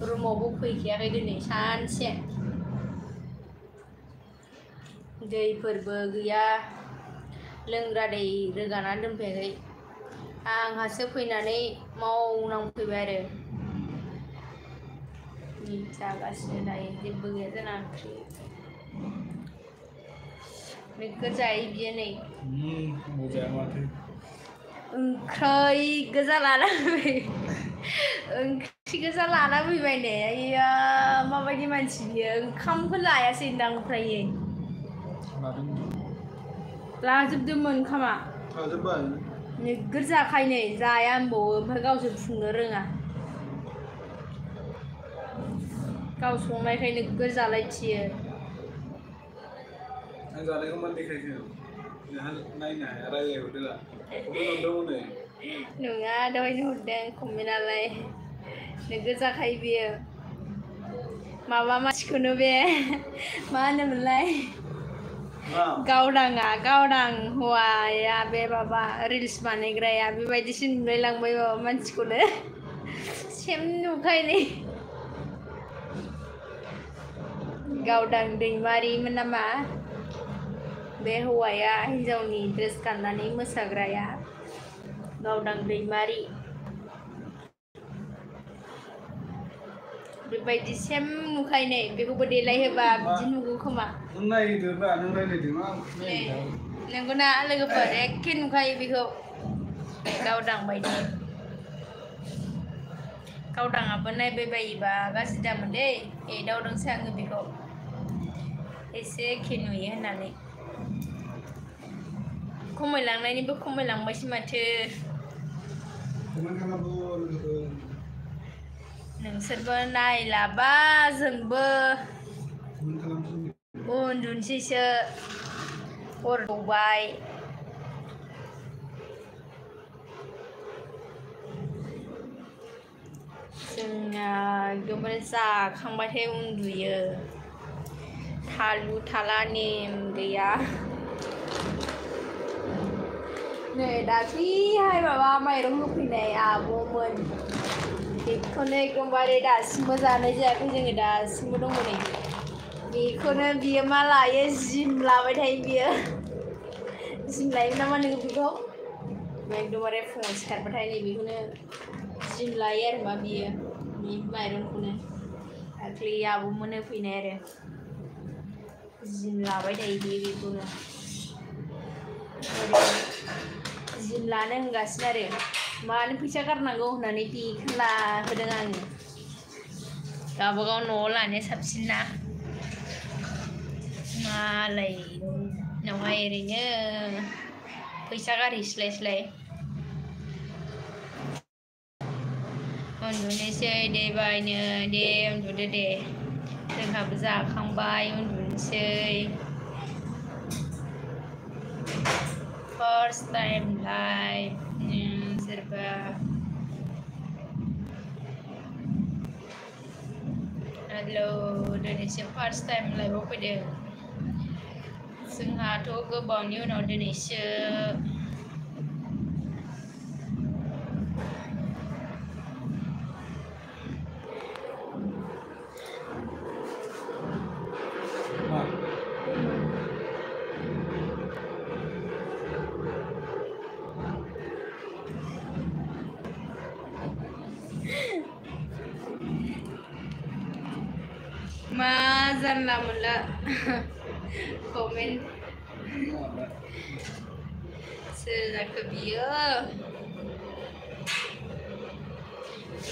[SPEAKER 2] रुमावबो फैखायाखै दिनै सानसे दैफोरबो गैया लोंग्रा दै रोगानानै दोनफैयाखै आंहासो फैनानै मावनांफैबाय आरो जागासिनो दायो जेबो गैया जोंना ओंख्रि नोगोद जायो बियो नै ओंख्रै गोजा लाना फैबाय नै आइया माबायदि मानसि बियो ओंखामखौ लायासै दां ओमफ्रायो लाजोबदोंमोन ओंखामा नोगोद जाखायो नै जाया होनबावो ओमफ्राय गावसोर फुंनो रोङा गाव संनायखाय नोगोद जालायथियो
[SPEAKER 1] आं जानायखौ मान देखायखो नोंहा नायनो हाया रायज्लायहरदों
[SPEAKER 2] नङा दहायनो हरदों कमेन्टआलाय नोगोद जाखायो बियो माबा मानसिखौनो बे मा होनोमोनलाय गावदां हौवाया बे माबा रिल्स बानायग्राया बेबायदिसो नुलायलांबाय माबा मानसिखौनो सेम नुखायो गावदां दैमारिमोन नामा बे हौवाया हिन्जावनि ड्रेस गाननानै मोसाग्राया गावदां दैमारि बेबायदि सेम नुखायो नै बेखौबो देलायहोबा बिदि नुगौ खोमा नंगौना लोगोफोर एखे नुखायो बेखौ गावदां बायदि गावदाङाबो नायबाय बायोबा गाज्रि दामोन दै एदावदोंसो आङो बेखौ एसे एखे नुयो होननानै खमायलांनायनिबो खमायलांबायसो माथो नोंसोरबो नायलाबा जोंबो उन्दुनोसैसो हर दौबाय जोंना एकदमबारे जाखांबाथाय उन्दुयो थालु थाला नेम गैया नै दाख्लैहाय माबा माइरं होफैनाय आब'मोन बेखौनो एकदमबारे दासिमबो जानाय जायाखै जोङो दासिमबो दङ नै बेखौनो बियो मा लायो जिम लाबाय थायो बियो जिम लायो नामा नोङो बेखौ एकदमबारे फुङाव सिखारबाथाय नैबेखौनो जिम लायो आरो मा बियो बे माइरंखौनो दाख्लै आब'मोन होफैनाय आरो जिम लाबाय थायो बियो बेखौनो जिम लानो होनगासिनो आरो मानो फैसा गारनांगौ होननानै बेखौनो लाहोदों आङो गावबागाव न'आव लानाया साबसिन ना मालायनावहाय ओरैनो फैसा गारहैस्लायस्लाय उन्दुनोसै दे बायनो दे उन्दुदो दे जोंहाबो जाखांबाय उन्दुनोसै फार्स्ट टाइम लाइफ सोरबा हेलौ दिनैसो फार्स्ट टाइम लाइफआव फैदों जोंहाथ' गोबावनि उनाव दिनैसो मा जानला मोनला कमेन्ट सोर जाखो बियो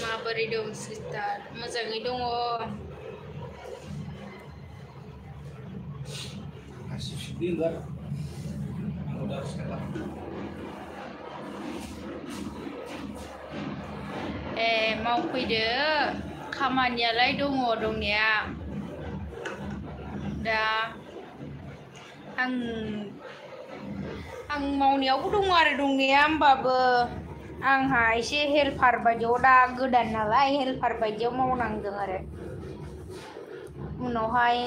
[SPEAKER 2] माबोरै दं सिस्टार मोजाङै दङ मावफैदो खामानियालाय दङ दंनाया दा आं मावनायावबो दङ आरो दंनाया होमबाबो आंहा एसे हेल्पार बायदियाव दा गोदान नालाय हेल्पार बायदियाव मावनांदों आरो उनावहाय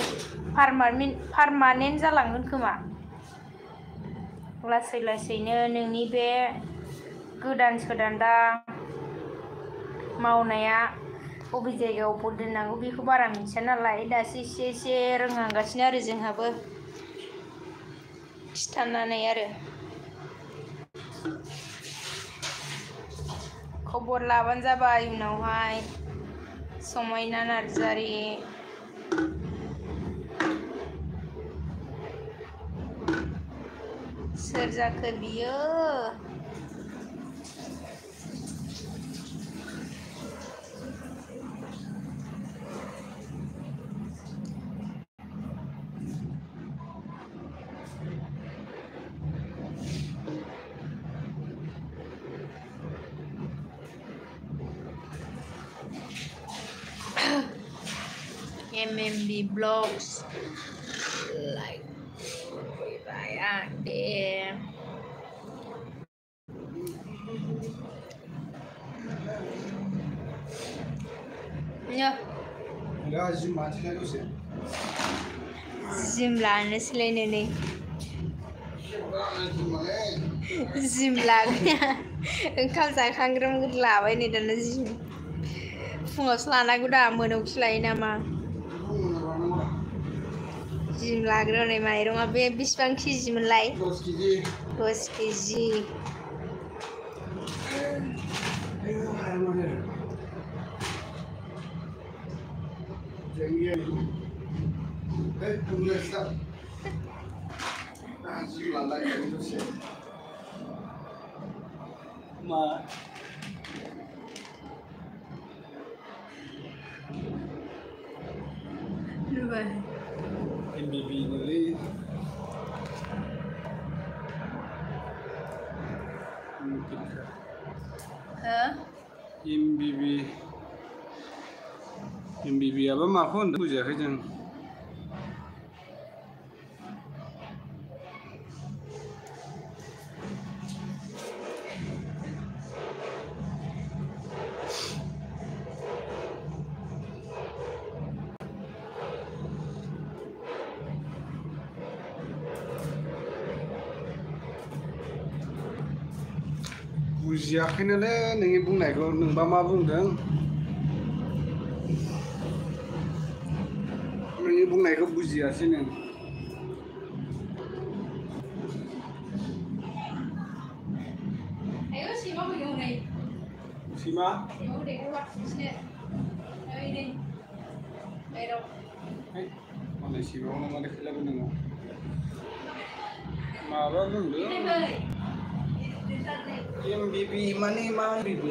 [SPEAKER 2] पारमानेन्ट जालांगोन खोमा लासै लासैनो नोंनि बे गोदान सोदान दा मावनाया बबे जायगायाव दोननांगौ बेखौ बारा मिथिया नालाय दासो एसे एसे रोंहांगासिनो आरो जोंहाबो खिथानानै आरो खबर लाबानो जाबाय उनावहाय समायना नार्जारि सोर जाखो बियो MMB Blogs like deh ya gym लानोसैलाय नै जिम लाग्रा ओंखाम जाखांग्रोम लाबाय नै दाना जिम फुङावसो लानांगौ दा मोनायावसो लायो नामा जिम लाग्रोनाय माइरङा बे बेसेबां केजि मोनलाय 10 केजि
[SPEAKER 1] मा MBB nilai mungkin MBB apa maku untuk bujakan jeng बुजियाखैनोलै नोंनि बुंनायखौ नोंबा मा बुंदों नोंनि बुंनाय होननायखौ बुजियासै नों
[SPEAKER 2] Ayo si mau pergi mana?
[SPEAKER 1] सैमा
[SPEAKER 2] Si mau deh keluar sini. Ayo ini. Ayo.
[SPEAKER 1] है मालाय सैमाखौनो मानो खेलाबो नोङो माबा बुंदों
[SPEAKER 2] Ini beri.
[SPEAKER 1] MBB माने मा MBB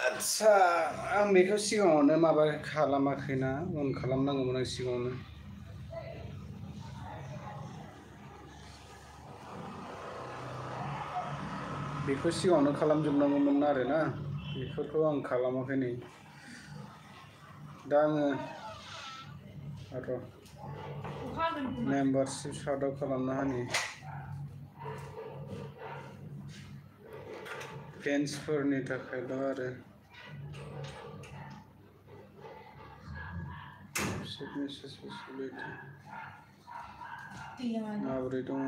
[SPEAKER 1] आदसा आं बेखौ सिगाङावनो माबा खालामाखैना अन खालामनांगौमोन आं सिगाङावनो बेखौ सिगाङावनो खालामजोबनांगौमोन आरोना बेफोरखौ आं खालामाखै नै दा आङो र' मेम्बारशिप सार्टआव खालामना होनि फेन्सफोरनि थाखायल' आरो माबोरै दङ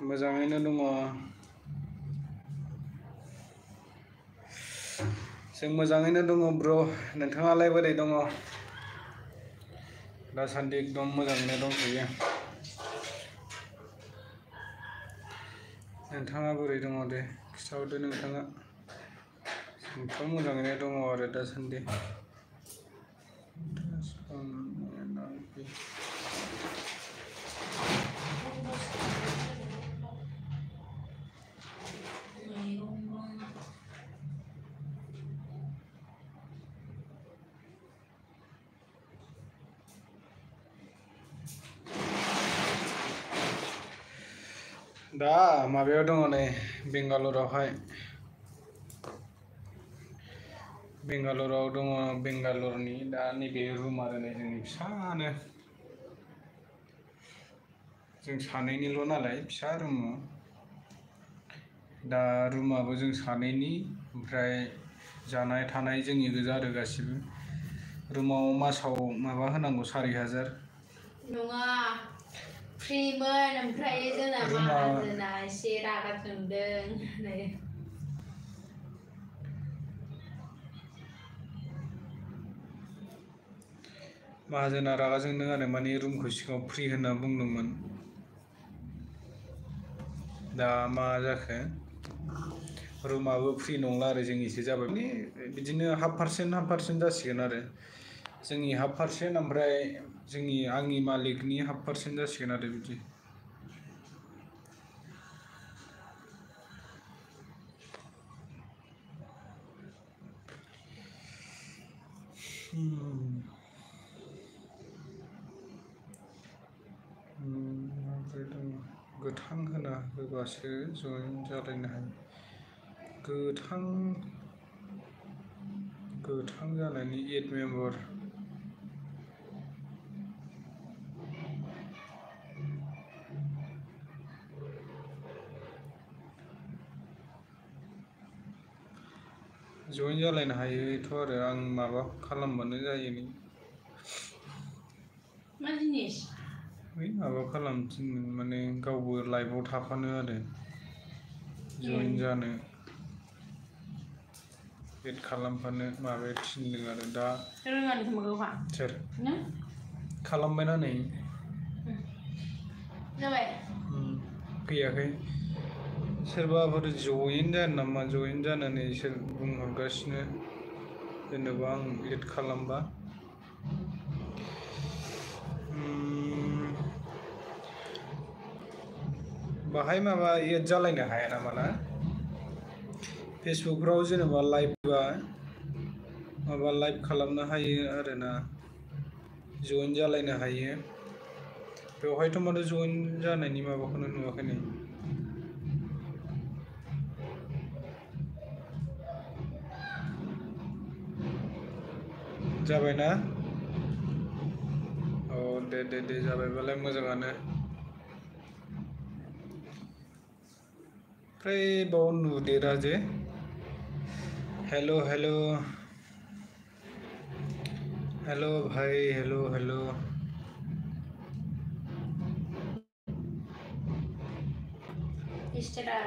[SPEAKER 1] मोजाङैनो दङ जों मोजाङैनो दङ ब्र नोंथाङालाय बोरै दङ दासान्दि एकदम मोजाङैनो दंथ'यो नोंथाङा बोरै दङ दे खिथाहरदो नोंथाङा जोंथ' मोजाङैनो दङ आरो दासान्दि दा माबायाव दङ नै बेंगालुरुआवहाय बेंगालुरुआव दङ बेंगालुरुनि दा नैबे रुम आरो नै जोंनि फिसानो जों सानैनिल' नालाय फिसा रुम दा रुमाबो जों सानैनि ओमफ्राय जानाय थानाय जोंनि गोजा आरो गासिबो रुमाव मासाव माबा होनांगौ 4000
[SPEAKER 2] नङा फ्रिमोन ओमफ्राय जोंना माहाजोना एसे रागा जोंदों
[SPEAKER 1] माहाजोना रागा जोंदों आरो माने रुमखौ सिगाङाव फ्रि होनना बुंदोंमोन दा मा जाखो रुमाबो फ्रि नंला आरो जोंनिसो जाबाय माने बिदिनो 50% जासिगोन आरो जोंनि 50% ओमफ्राय जोंनि आंनि मालिकनि 50% जासिगोन आरो बिदि गोथां होना होबासो जइन जालायनो हायो गोथां जानायनि एड मेम्बार जइन जालायनो हायोथ' आरो आं माबा खालामबानो जायो नै
[SPEAKER 2] मा जिनिस
[SPEAKER 1] बै माबा खालामथिनो माने गावबो लाइभआव थाफानो आरो जइन जानो एड खालामफानो माबाया थिनदों आरो दा
[SPEAKER 2] रोङानो खोमा गावहा
[SPEAKER 1] सोर
[SPEAKER 2] नों
[SPEAKER 1] खालामबायना नै
[SPEAKER 2] जाबाय
[SPEAKER 1] फैयाखै सोरबाफोर जइन जानो नामा जइन जानानै सोर बुंहरगासिनो जेनेबा आं एड खालामबा बाहाय माबा एड जालायनो हाया नामा ना फेसबुकफ्राव जेनेबा लाइभबा माबा लाइभ खालामनो हायो आरोना जइन जालायनो हायो बेवहायथ' माथो जइन जानायनि माबाखौनो नुवाखै नै जाबायना औ दे जाबायबालाय मोजाङानो ओमफ्राय बाव नुदेरा जे हेल' हेलो भाई हेलो हेलो
[SPEAKER 2] इस्टेरा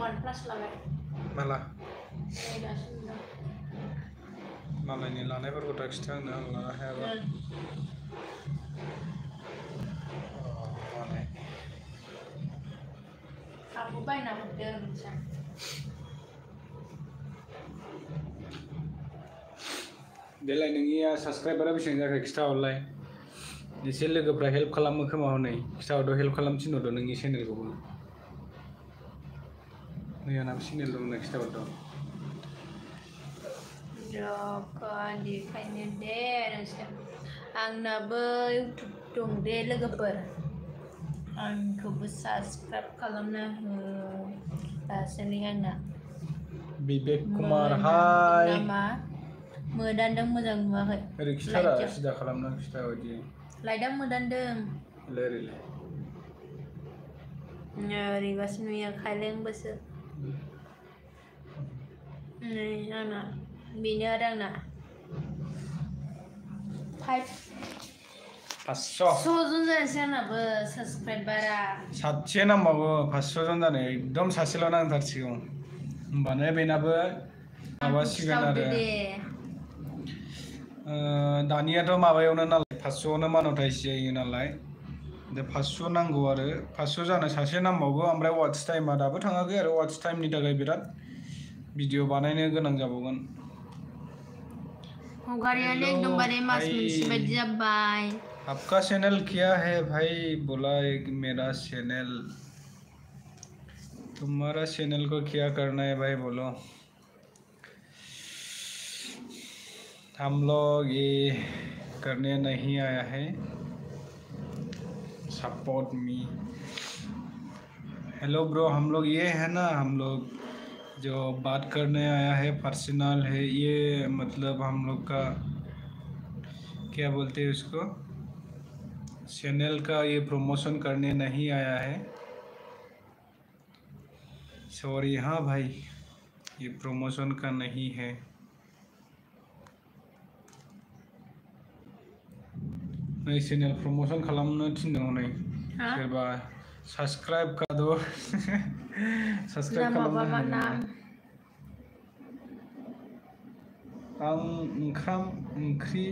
[SPEAKER 2] OnePlus लाबाय
[SPEAKER 1] माला
[SPEAKER 2] नै दासो नुदों
[SPEAKER 1] मालायनि लानायफोरखौ दा खिथा आंनो आं लानो हायाबा मालाय
[SPEAKER 2] आंबो बायना हरदों नोंसा
[SPEAKER 1] देलाय नोंनिया साबसक्राइबारा बेसेबां जाखो खिथाहरलाय एसे लोगोफ्रा हेल्प खालामो खोमा हनै खिथाहरदो हेल्प खालाम थिनहरदो नोंनि चेनेलखौबो नै आंनाबो चेनेल दं होनना खिथाहरदो
[SPEAKER 2] देखायनो दे नोंसोर आंनाबो इउटुब दं दे लोगोफोर आंखौबो साबसक्राइब खालामना हो दासोलै आंना
[SPEAKER 1] बिबेक कुमार हाय
[SPEAKER 2] नामा मोदानदों मोजां नुवाखै
[SPEAKER 1] ओरै खिथारा सिदा खालामना खिथा बायदि
[SPEAKER 2] लाइटआ मोदानदों
[SPEAKER 1] ओरैलाय
[SPEAKER 2] ओरैबासो नुयो खायलेंबोसो नै आंना बेनो आरो आंना 500 जन जायासै आंनाबो साबसक्राइबारा
[SPEAKER 1] 700 नांबावगौ 500 जन जानो एकदम सासेल' नांथारसिगौ होमबानो बेनाबो माबासिगोन आरो दानियाथ' माबायावनो नालाय 500आवनो मानटाइज जायो नालाय दा 500 नांगौ आरो 500 जानो सासे नांबावगौ ओमफ्राय वाट्च टाइमा दाबो थाङाखै आरो वाट्च टाइमनि थाखाय बिराद भिडिअ बानायनो गोनां जाबावगोन
[SPEAKER 2] हगारियानो एकदमबारे मास मोनसे बायदि जाबाय
[SPEAKER 1] आपका चैनल क्या है भाई बोला एक मेरा चैनल तुम्हारा चैनल को क्या करना है भाई बोलो हम लोग ये करने नहीं आया है सपोर्ट मी हेलो ब्रो हम लोग ये है ना हम लोग जो बात करने आया है पर्सनल है ये मतलब हम लोग का क्या बोलते हैं उसको चैनल का ये प्रमोशन करने नहीं आया है सॉरी हाँ भाई ये प्रमोशन का नहीं है नहीं चैनल प्रमोशन खालामनो थिनदों हनै सोरबा सब्सक्राइब कर दो सब्सक्राइब खालामनो आं ओंखाम ओंख्रि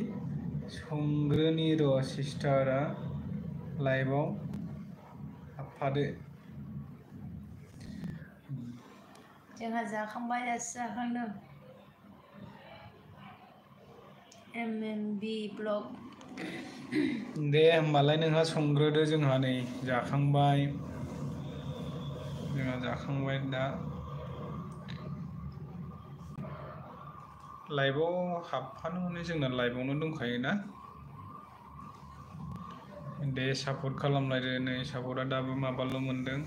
[SPEAKER 1] संग्रोनि र' सिस्टारा लाइभआव हाबफादो
[SPEAKER 2] जोंहा जाखांबाय दासो जाखांदों MMB ब्लग
[SPEAKER 1] दे होमबालाय नोंहा संग्रोदो जोंहा नै जाखांबाय जोंहा जाखांबाय दा लाइभआव हाबफानो माने जोंना लाइभआवनो दंखायोना दे सापर्ट खालामलायदो नै सापर्टआ दाबो माबाल' मोनदों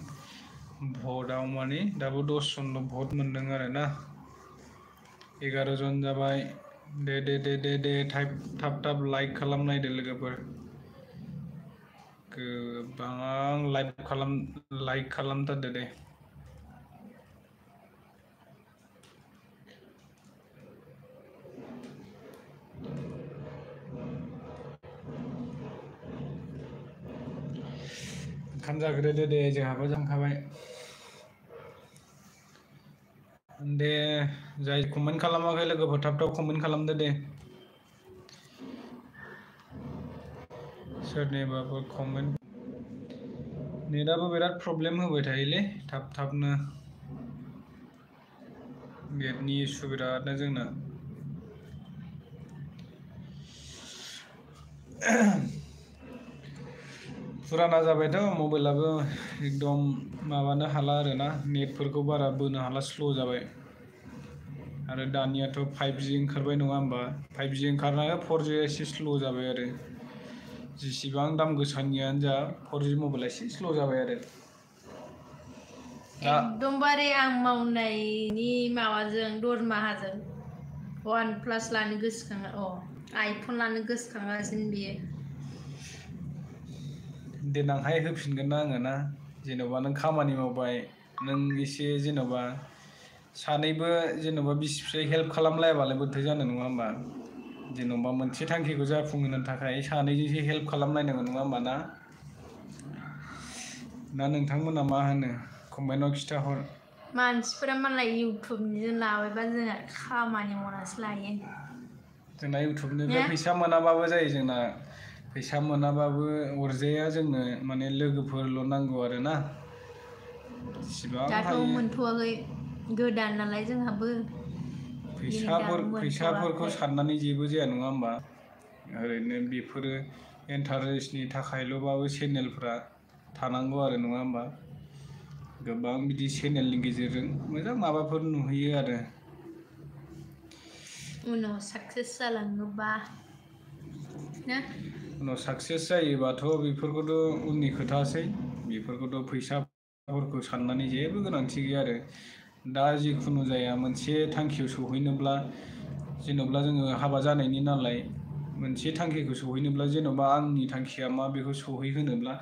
[SPEAKER 1] भटआव माने दाबो 10 जनल' भट मोनदों आरो ना 11 जन जाबाय दे थाब लाइक खालामनायदो लोगोफोर गोबां लाइक खालामथारदो दे ओंखाम जाग्रोदो दे जोंहाबो जाखांखाबाय दे जाय कमेन्ट खालामाखै लोगोफोर थाब कमेन्ट खालामदो दे सोरनिबाबो कमेन्ट नेटआबो बिराद प्रब्लेम होबाय थायोलै थाबनो नेटनि इसु बिरादनो जोंना फुराना जाबायथ' मबाइलाबो एकदम माबानो हाला आरोना नेटफोरखौ बारा बोनो हाला स्ल' जाबाय आरो दानियाथ' 5G ओंखारबाय नङा होमबा 5G ओंखारनानै 4G एसे स्ल' जाबाय आरो जेसेबां दाम गोसानियानो जा 4G मबाइला एसे स्ल' जाबाय आरो
[SPEAKER 2] एकदमबारे आं मावनायनि माबाजों दरमाहाजों OnePlus लानो गोसोखाङो आइफन लानो गोसोखांगासिनो बियो
[SPEAKER 1] देनांहाय होफिनगोन ना आङो ना जेन'बा नों खामानि मावबाय नों एसे जेन'बा सानैबो जेन'बा बिसि फिसाय हेल्प खालामलायाबालाय बोरैथो जानो नङा होमबा जेन'बा मोनसे थांखिखौ जाफुंहोनो थाखाय सानैजोंसो हेल्प खालामलायनांगौ नङा होमबा ना? ना नोंथांमोना मा होनो कमेन्टआव खिथाहर।
[SPEAKER 2] मानसिफोरा मालाय इउटुबनिजों लाबायबा जोंहा खामानि मावनासो लायो।
[SPEAKER 1] जोंना इउटुबनिफ्राय
[SPEAKER 2] ने
[SPEAKER 1] फैसा मोनाबाबो जायो जोंना फैसा मोनाबाबो अरजाया जोंनो माने लोगोफोरल' नांगौ आरोना जेसेबां
[SPEAKER 2] दाथ'
[SPEAKER 1] हायो
[SPEAKER 2] मोनथ'वाखै गोदान नालाय जोंहाबो बेनि दाबो
[SPEAKER 1] फैसाफोरखौ
[SPEAKER 2] मोनथ'वाखै।
[SPEAKER 1] साननानै जेबो जाया नङा होमबा ओरैनो बेफोरो इन्टारेस्टनि थाखायल'बाबो चेनेलफ्रा थानांगौ आरो नङा होमबा गोबां बिदि चेनेलनि गेजेरजों मोजां माबाफोर नुहैयो आरो
[SPEAKER 2] उनाव साक्सेस जालाङोबा ना
[SPEAKER 1] उनाव साक्सेस जायोबाथ' बेफोरखौथ' उननि खोथासै बेफोरखौथ' फैसाफोरखौ साननानै जेबो गोनांथि गैया आरो दा जिखुनु जाया मोनसे थांखियाव सौहैनोब्ला जेन'ब्ला जोङो हाबा जानायनि नालाय मोनसे थांखिखौ सौहैनोब्ला जेन'बा आंनि थांखिया मा बेखौ सौहैहोनोब्ला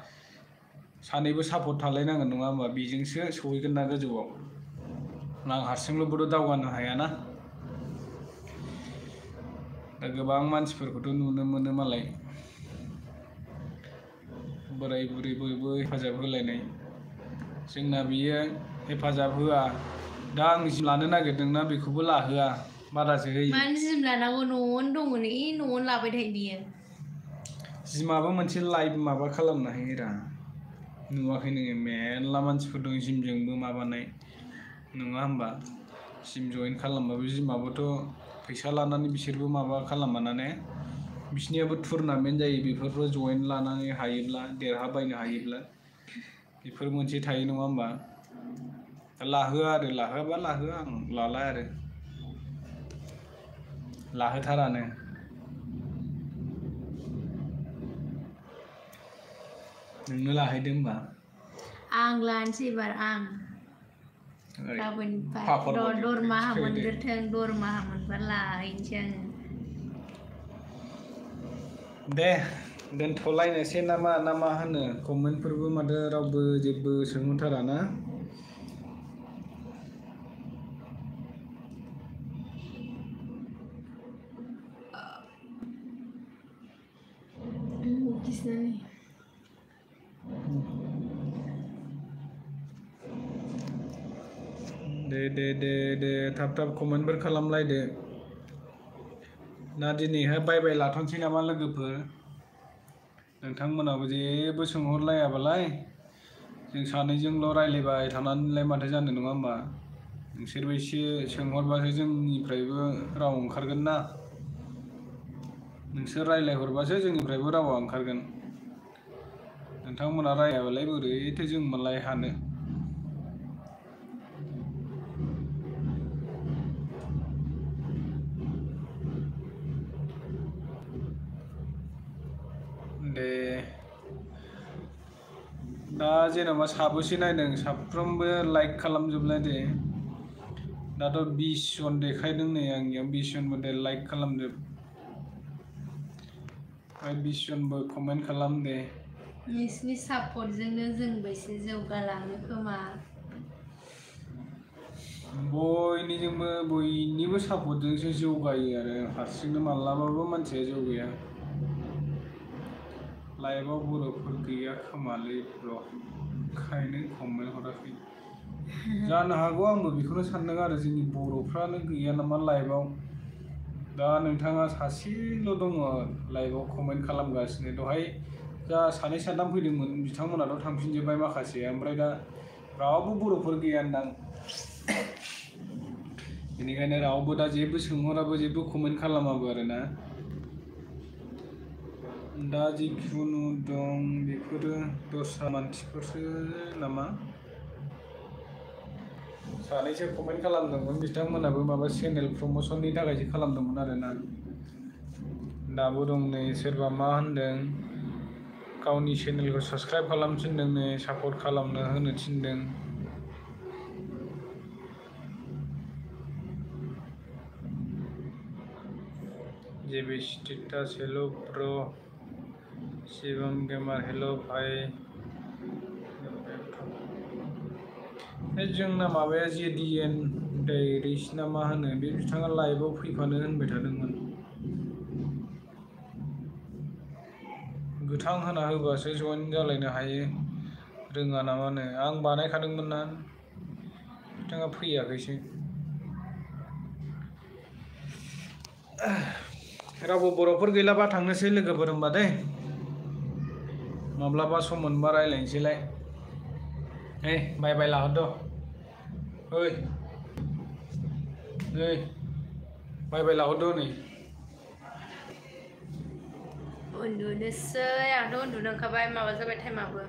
[SPEAKER 1] सानैबो सापर्ट थालायनांगोन नङा होमबा बेजोंसो सौहैगोन ना गोजौआव आं हारसिंल'बोथ' दावगानो हायाना दा गोबां मानसिफोरखौथ' नुनो मोनो मालाय बोराय बुरै बयबो हेफाजाब होलायनाय जोंना बियो हेफाजाब होआ दा आं जि लानो नागिरदोंना बेखौबो लाहोआ बादासो होयो।
[SPEAKER 2] मानो जिम लानांगौ न'आवनो दङ नै न'आवनो लाबाय थायो बियो।
[SPEAKER 1] जिमाबो मोनसे लाइफ माबा खालामनो हायोरा नुवाखै नोङो मेरला मानसिफोर दं जिमजोंबो माबानाय नङा होमबा जिम जइन खालामबाबो जिमाबोथ' फैसा लानानै बिसोरबो माबा खालामा ने बिसनियाबो टुरनामेन्ट जायो बेफोरबो जइन लानानै हायोब्ला देरहाबायनो हायोब्ला बेफोर मोनसे थायो नङा होमबा लाहोआ आरो लाहोआबा लाहोआ आं लाला आरो लाहोथारानो नोंनो लाहैदो होमबा
[SPEAKER 2] आं लानोसै एबार आं गाबोननिफ्राय
[SPEAKER 1] पापरबादि
[SPEAKER 2] दरमाहा
[SPEAKER 1] थैदो
[SPEAKER 2] मोनग्रोथों दरमाहा मोनबा लाहैनोसै आङो।
[SPEAKER 1] दे दोनथ'लायनोसै नामा ना मा होनो कमेन्टफोरबो माथो रावबो जेबो सोंहरथारा ना दे थाब थाब कमेन्टफोर खालामलायदो ना दिनैहाय बाय बाय लाथ'नोसै नामा लोगोफोर नोंथांमोनाबो जेबो सोंहरलायाबालाय जों सानैजोंल' रायज्लायबाय थानानैलाय माथो जानो नङा होमबा नोंसोरबो एसे सोंहरबासो जोंनिफ्रायबो राव ओंखारगोन ना नोंसोर रायज्लायहरबासो जोंनिफ्रायबो रावा ओंखारगोन नोंथांमोना रायाबालाय बोरैथो जों मालाय हानो दे दा जेनेबा साबोसे नायदों साफ्रोमबो लाइक खालामजोबलाय दे दाथ' 20 जन देखायदों नै आंनियाव 20 जनबो दे लाइक खालामजोब ओमफ्राय 20 जनबो कमेन्ट खालाम दे
[SPEAKER 2] नोंसिनि सापर्टजोंनो जोंबो एसे जौगालाङो खोमा
[SPEAKER 1] बयनिबो सापर्टजोंसो जौगायो आरो हारसिंनो मालाबाबो मानसिया जौगाया लाइभआव बर'फोर गैया खोमालै ब्र' ओंखायनो कमेन्ट हराखै जानो हागौ आंबो बेखौनो सानदों आरो जोंनि बर'फ्रानो गैया नामा लाइभआव दा नोंथाङा सासेल' दङ लाइभआव कमेन्ट खालामगासिनो दहाय जा सानै साथाम फैदोंमोन बिथांमोनाथ' थांफिनजोब्बाय माखासे ओमफ्राय दा रावबो बर'फोर गैयानदां बेनिखायनो रावबो दा जेबो सोंहराबो जेबो कमेन्ट खालामाबो आरोना दा जिखुनु दं बेफोरो दस्रा मानसिफोरसो नामा सानैसो कमेन्ट खालामदोंमोन बिथांमोनाबो माबा चेनेल प्रम'सननि थाखायसो खालामदोंमोन आरोना दाबो दं नै सोरबा मा होनदों गावनि चेनेलखौ साबस्क्राइब खालामनो थिनदों नै सापर्ट खालामनो होनो थिनदों जेबि स्टेटास हेल' ब्र' शिवम गेमार हेल' भाई जोंना माबाया JDN डायरिस ना मा होनो बे बिथाङा लाइभआव फैफानो होनबाय थादोंमोन गोथां होना होबासो जइन जालायनो हायो रोङा नामानो आं बानायखादोंमोन ना बिथाङा फैयाखैसो रावबो बर'फोर गैलाबा थांनोसै लोगोफोर होनबा दे माब्लाबा सम मोनबा रायलायनोसैलाय बाय बाय लाहरद' ओइ नै बाय बाय लाहरद' नै
[SPEAKER 2] उन्दुनोसै आंथ' उन्दुनो ओंखारबाय माबा जाबाय टाइमाबो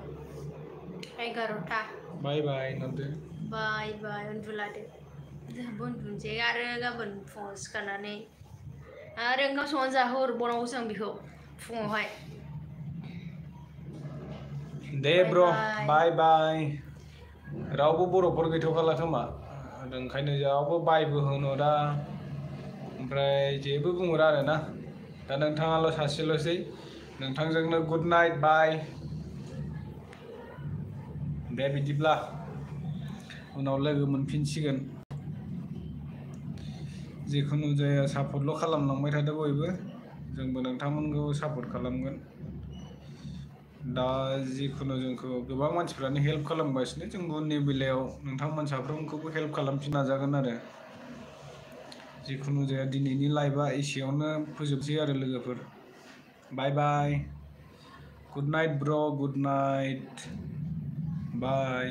[SPEAKER 2] 11टा
[SPEAKER 1] बाय बाय होनहरदो
[SPEAKER 2] बाय बाय उन्दुलादो जोंहाबो उन्दुनोसै आरो गाबोन फुङाव सिखारनानै आरो ओंखाम संनानै जाहोहरबावनांगौसो आं बेखौ फुङावहाय
[SPEAKER 1] दे ब्र बाय बाय रावबो बर'फोर गैथ'खाला खोमा ओंखायनो रावबो बायबो होनहरा ओमफ्राय जेबो बुंहरा आरोना दा नोंथाङाल' सासेल'सै नोंथांजोंनो गुड नाइट बाय दे बिदिब्ला उनाव लोगो मोनफिनसिगोन जिखुनु जाया सापर्टल' खालामलांबाय थादो बयबो जोंबो नोंथांमोनखौ सापर्ट खालामगोन दा जिखुनु जोंखौ गोबां मानसिफ्रानो हेल्प खालामगासिनो जों उननि बेलायाव नोंथांमोन साफ्रोमखौबो हेल्प खालामफिननो नाजागोन आरो जिखुनु जाया दिनैनि लाइभआ एसेयावनो फोजोबसै आरो लोगोफोर बाय बाय गुड नाइट ब्र गुड नाइट बाय